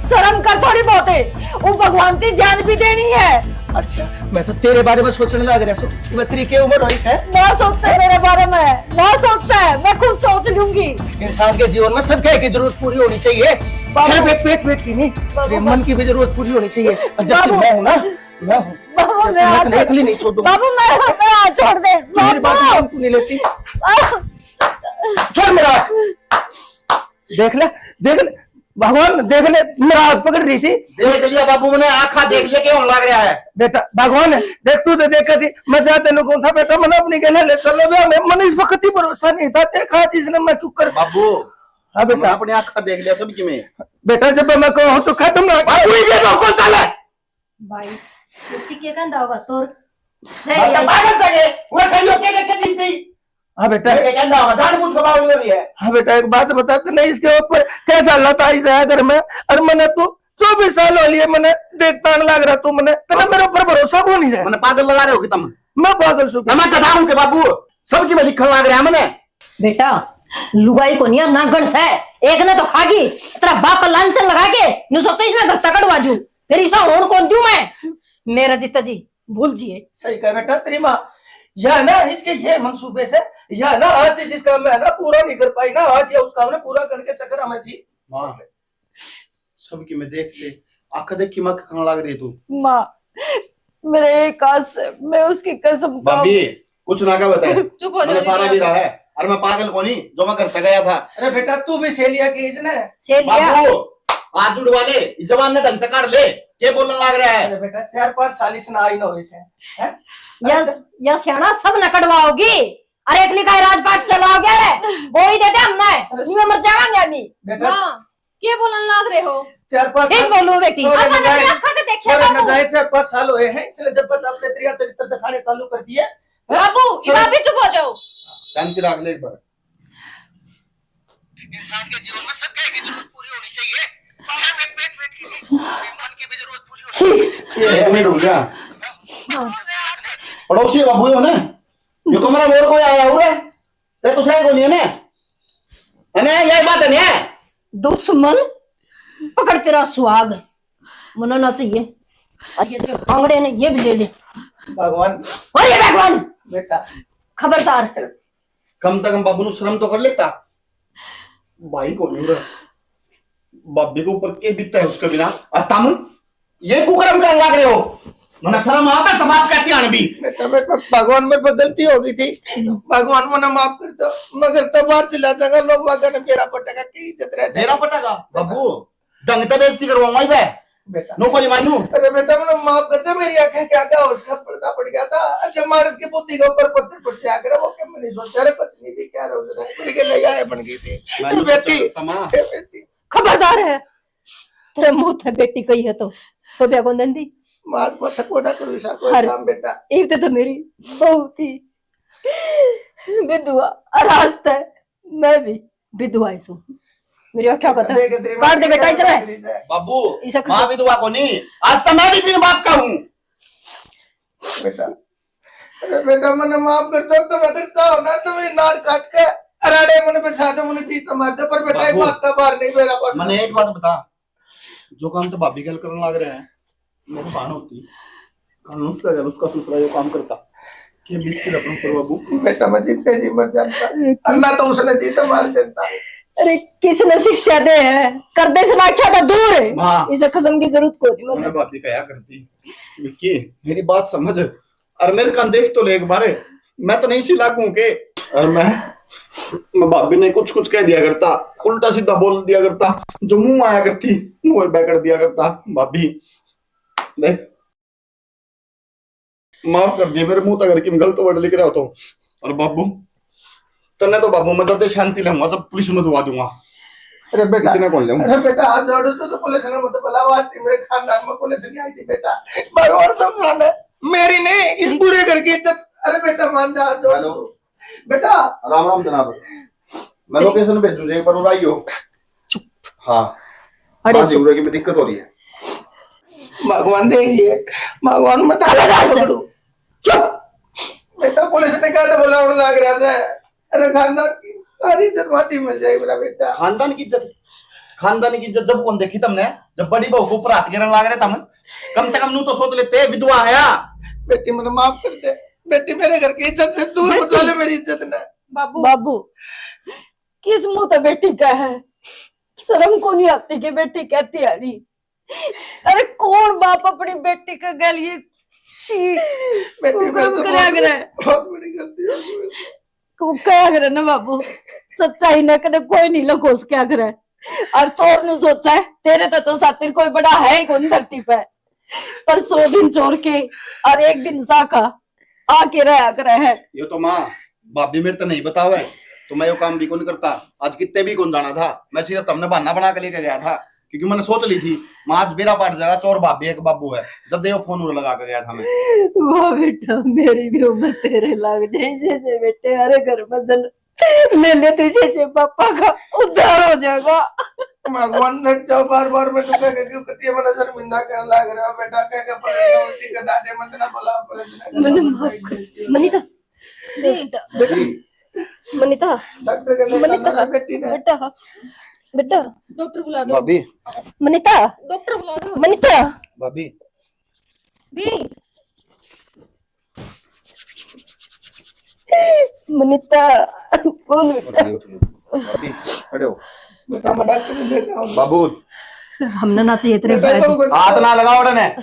शर्म कर थोड़ी बहुत है, वो भगवान की जान भी देनी है। अच्छा, मैं तो तेरे बारे में सोचने लग रहा सो कि मैं तेरी के उम्र होई से? ना सोचे मेरे बारे में, ना सोचे, मैं खुद सोच लूंगी। इंसान के जीवन में सबके की जरूरत पूरी होनी चाहिए। बाबू। सिर्फ एक पेट, पेट की नहीं, बाबू, तेरे मन की भी जरूरत पूरी होनी चाहिए। और जब तक बाबू। मैं हूँ ना, मैं हूँ। बाबू, मैं मैं हाथ तो छोड़, एकली नहीं छोड़ूंगा। बाबू, मैं, मैं हाथ छोड़ दे। मेरी बात बाबू। क्यों नहीं लेती? आह। छोड़ मेरा हाथ। देख ले, देख ले, भगवान, देख ले, मेरा हाथ पकड़ रही थी। देख लिया बाबू, मैंने आँखा देख लिया, क्या होने लग रहा है? बेटा, भगवान, देख तू तो देखा थी, मैं जा तेनू कहूँ था, बेटा, मैंने अपनी गले ले चलो बे, मैं, मैंने इस वक्त ही भरोसा नहीं था, देखा चीज ने मैं क्यों कर बाबू, हाँ बेटा। मैंने अपनी आँखा देख लिया सब किमें। बेटा, जब मैं कहूँ तो खत्म ना। बाबू, ये तो कौन चला है? भाई, ये के कहंदा होगा तोर? सही बात है, है। पागल सके, पूरा खड़ी होके देख के दी थी। हाँ बेटा। ये कहंदा होगा, जान बूझ के बावली हो रही है। हाँ बेटा, एक बात बता, तने इसके ऊपर कैसा लत आई जाया घर में? और मने तू चौबीस साल हो लिए, मने देखता न लाग रहा तू, मने तने मेरे ऊपर भरोसा को नहीं रहा। मने पागल लगा रहे हो कि तुम? मैं पागल सू? मैं गधा हूँ के बाबू, सब किमें लिखन लाग रहा है मने। बेटा, लुगाई को नहीं, नागण से। एक ने तो खा गई, तेरा बाप लांछन लगा के नु सोचा इसने घर तक कटवा दूं, फिर इसा होण कौन दूं मैं? मेरा जीता जी, भूल जिए। सही कहा बेटा तेरी माँ। यह ना इसके ये मंसूबे से, यह ना आज जिस काम में है ना पूरा नहीं कर पाई ना, आज ये उस काम ने पूरा करके चक्कर में थी। माँ, सबकी मैं देख ले, आंख देखी माँ खान लाग रही तू। माँ, मेरे एक हाथ से, मैं उसकी कसम खाऊं। भाभी, कुछ ना क्या बताए। चुप हो मैंने जाओ सारा दीदी। भी रहा है। अरे मैं पागल कोनी, जो मैं घर से गया था। अरे बेटा, तू भी सह लिया कि इसने? सह लिया। बाबू, हाथ जुड़वा ले, इस जबान ने ढंग से काट ले। के बोलने लाग रहा है? अरे बेटा, चार पांच साल इसने आई ना हुई से, हैं? या, अच्छा। या सियाना सब न कटवाओगी। अरे एकली का राजपाट चलाओगे रे? बोई दे दे हमने। अरे नहीं, मर जावांगे अभी। बेटा, हाँ। के बोलन लाग रहे हो? चार पांच ठीक साल बोलो बेटी। छोरे अब न जाए, आंखों से देखे छोरे न बाबू। जाए, चार पांच साल हुए हैं, इसने जब तक अपने तेरा चरित्र दिखाने चालू कर दिए। बाबू, छोरे इब आप भी चुप हो जाओ। शांति रख ले एक बार। इंसान के जीवन में सब कह की जरूरत पूरी होनी चाहिए। चाहे पेट, पेट, पेट की नहीं, मन की भी जरूरत पूरी होनी चाहिए। एक मिनट रुक जा। पड़ोसी बाबू हो ना, यो कमरा में और कोई आया हुआ है? ते तो सही को नहीं है ना? है ना? यही बात है ना? दुश्मन पकड़ तेरा सुहाग। मनाना चाहिए। और ये जो कांगड़े ने, ये भी ले ले। भगवान। और ये भगवान। बेटा। खबरदार। कम से कम बाबू नु शर्म तो कर लेता। भाई को नहीं रहा। भाभी के ऊपर के बीतता है उसके बिना। और तुम ये कुकर्म करने लग रहे हो। मने शर्म आता तो बात करती आन भी। बेटा, मेरे पे, भगवान मेरे पे गलती हो गई थी। भगवान मने माफ कर दो। मगर तो बाहर चला जाएगा, लोग वागा ने बेरा पटेगा, की इज्जत रह जाएगी। बेरा पटेगा? बाबू, ढंग से बेइज्जती करवाऊंगा इबे। बेटा। नो को नहीं मानू। अरे बेटा, मैंने माफ कर दे, मेरी आंखें क्या क्या उसका पर्दा पड़ गया था। अच्छा, मानस की बुद्धि के ऊपर पत्थर पड़ जाया करे, वो क्या मैंने सोचा रे, पत्नी भी क्या रोज रहे, मेरे के ले जाए बन गई थी। मैं अरे नहीं बेटी, सोचा था, माँ। ए बेटी। खबरदार है, तेरे मुंह थे बेटी कही है तो सोबिया को दंदी। मात को सको ना करो ऐसा कोई अरे, काम बेटा। इब ते तो मेरी बहू थी विधवा, और आज ते मैं भी विधवा ही सूं। मेरी आख्या को तो देख, तेरी काट दे माँ बेटा, की इसे तरह मैं। बाबू, इसे माँ विधवा को नहीं, आज तो मैं भी बिन बाप का हूँ। बेटा, अरे बेटा, मने माफ कर दो, तुम अगर चाहो ना तो मेरी नाड़ काट के अराड़े मने बिछा दो, मने चीता मार दो, पर बेटा, एक बाबू, बात का बाहर नहीं मेरा पड़ना। मने एक बात बता, जो काम तो भाभी गल करने लग रहे हैं, मेरे भाण होती, कानून का जब उसका सुथरा जो काम करता, के बिल्कुल अपना पर बाबू। बेटा, मैं जीते जी मर जाता, और ना तो उसने जीता मार देता। अरे, किसने शिक्षा दे है? कर दे से आख्या तो दूर है। माँ, इसे कसम की जरूरत को नहीं, मने भाभी कहा करती, विक्की, मेरी बात समझ, और मेरे कान देख तो ले एक बार, मैं तो नहीं सी लागू के। और मैं, मैं भाभी ने कुछ कुछ कह दिया करता, उल्टा सीधा बोल दिया करता, जो मुंह आया करती, मुंह बह कर दिया करता। भाभी, देख, माफ कर दिए, मेरे मुंह तक अगर किम गलत वर्ड लिख रहा हो तो। और बाबू, तन्ने तो बाबू मैं जब शांति लूंगा, जब पुलिस में दुआ दूंगा। अरे बेटा, इतने कौन ले? अरे बेटा, हाथ जोड़, तो, तो पुलिस ने मत बुलावा, आज मेरे खानदान में पुलिस नहीं आई थी बेटा। भगवान समझाना, मेरी नहीं, इस पूरे घर की इज्जत। अरे बेटा, मान जा, हाथ जोड़। हेलो। बेटा। राम राम जनाब। मैं लोकेशन भेजूं, एक बार और आइयो। चुप। हाँ। अरे हाँ, चुप। जरूर है कि मैं दिक्कत हो रही है। भगवान देखिए, भगवान मत खबरदार से। पकड़ो। चुप। बेटा, पुलिस ने कहा था, बुलावण लाग रहा था। अरे खानदान की सारी इज्जत माटी मिल जाए मेरा बेटा। खानदान की इज्जत, खानदान की इज्जत जब कौन देखी तुमने? जब बड़ी बहू को ऊपर हाथ गिरन लाग रहे तुम, कम से कम नू तो सोच लेते, विधवा है। बेटी, मैंने माफ कर दे। बेटी, मेरे घर की इज्जत से दूर बेटी। बचा ले मेरी इज्जत ने। बाबू। बाबू, किस मुंह तो बेटी कह है? शर्म को नहीं आती कि बेटी कहती आ रही? अरे कौन बाप अपनी बेटी के गल ये छी बेटी, मैं कुकर्म तो करया बहुत, करे? बहुत बड़ी गलती हो गई। तू क्या करे ना बाबू, सच्चाई ने कदे कोई नहीं लुको क्या करे। और चोर नु सोचा है, तेरे तो, तो सातिर कोई बड़ा है ही कौन धरती पे। पर सौ दिन चोर के और एक दिन साखा आके रहा करे है। यो तो माँ, भाभी मेरे तो नहीं बतावे, तो मैं यो काम भी कौन करता। आज कितने भी कौन जाना था, मैं सिर्फ तमने बहाना बना के लेके गया था, क्योंकि मैंने सोच ली थी, माँ आज बेरा पाट जाएगा, चोर भाभी एक बाबू है, जब यो फोन उड़ लगा के गया था मैं। वाह बेटा, मेरी भी उम्र तेरे लाग जैसे से बेटे, अरे घर में जन ले ले तू जैसे पापा का उद्धार हो जाएगा। भगवान नट जाओ, बार बार मैं तो कह क्यों कतिए मैंने शर्मिंदा कर लाग रहा बेटा, कह के पलट उल्टी कर दादे मत ना बोला, पलट ना कर। मैंने माफ कर, मनीता, बेटा। बेटी, मनीता, डॉक्टर के लेकर मनीता, लाना बेटी ने। बेटा, बेटा, डॉक्टर बुला दो। भाभी। मनीता, डॉक्टर बुला दो। मनीता। भाभी। दी। मनीता, कौन बेटा? भाभी, खड़े हो। बेटा, मैं डॉक्टर को लेकर आऊंगा। बाबू। हमने ना चाहिए तेरे बेटा, भाई। हाथ ना लगाओ ने।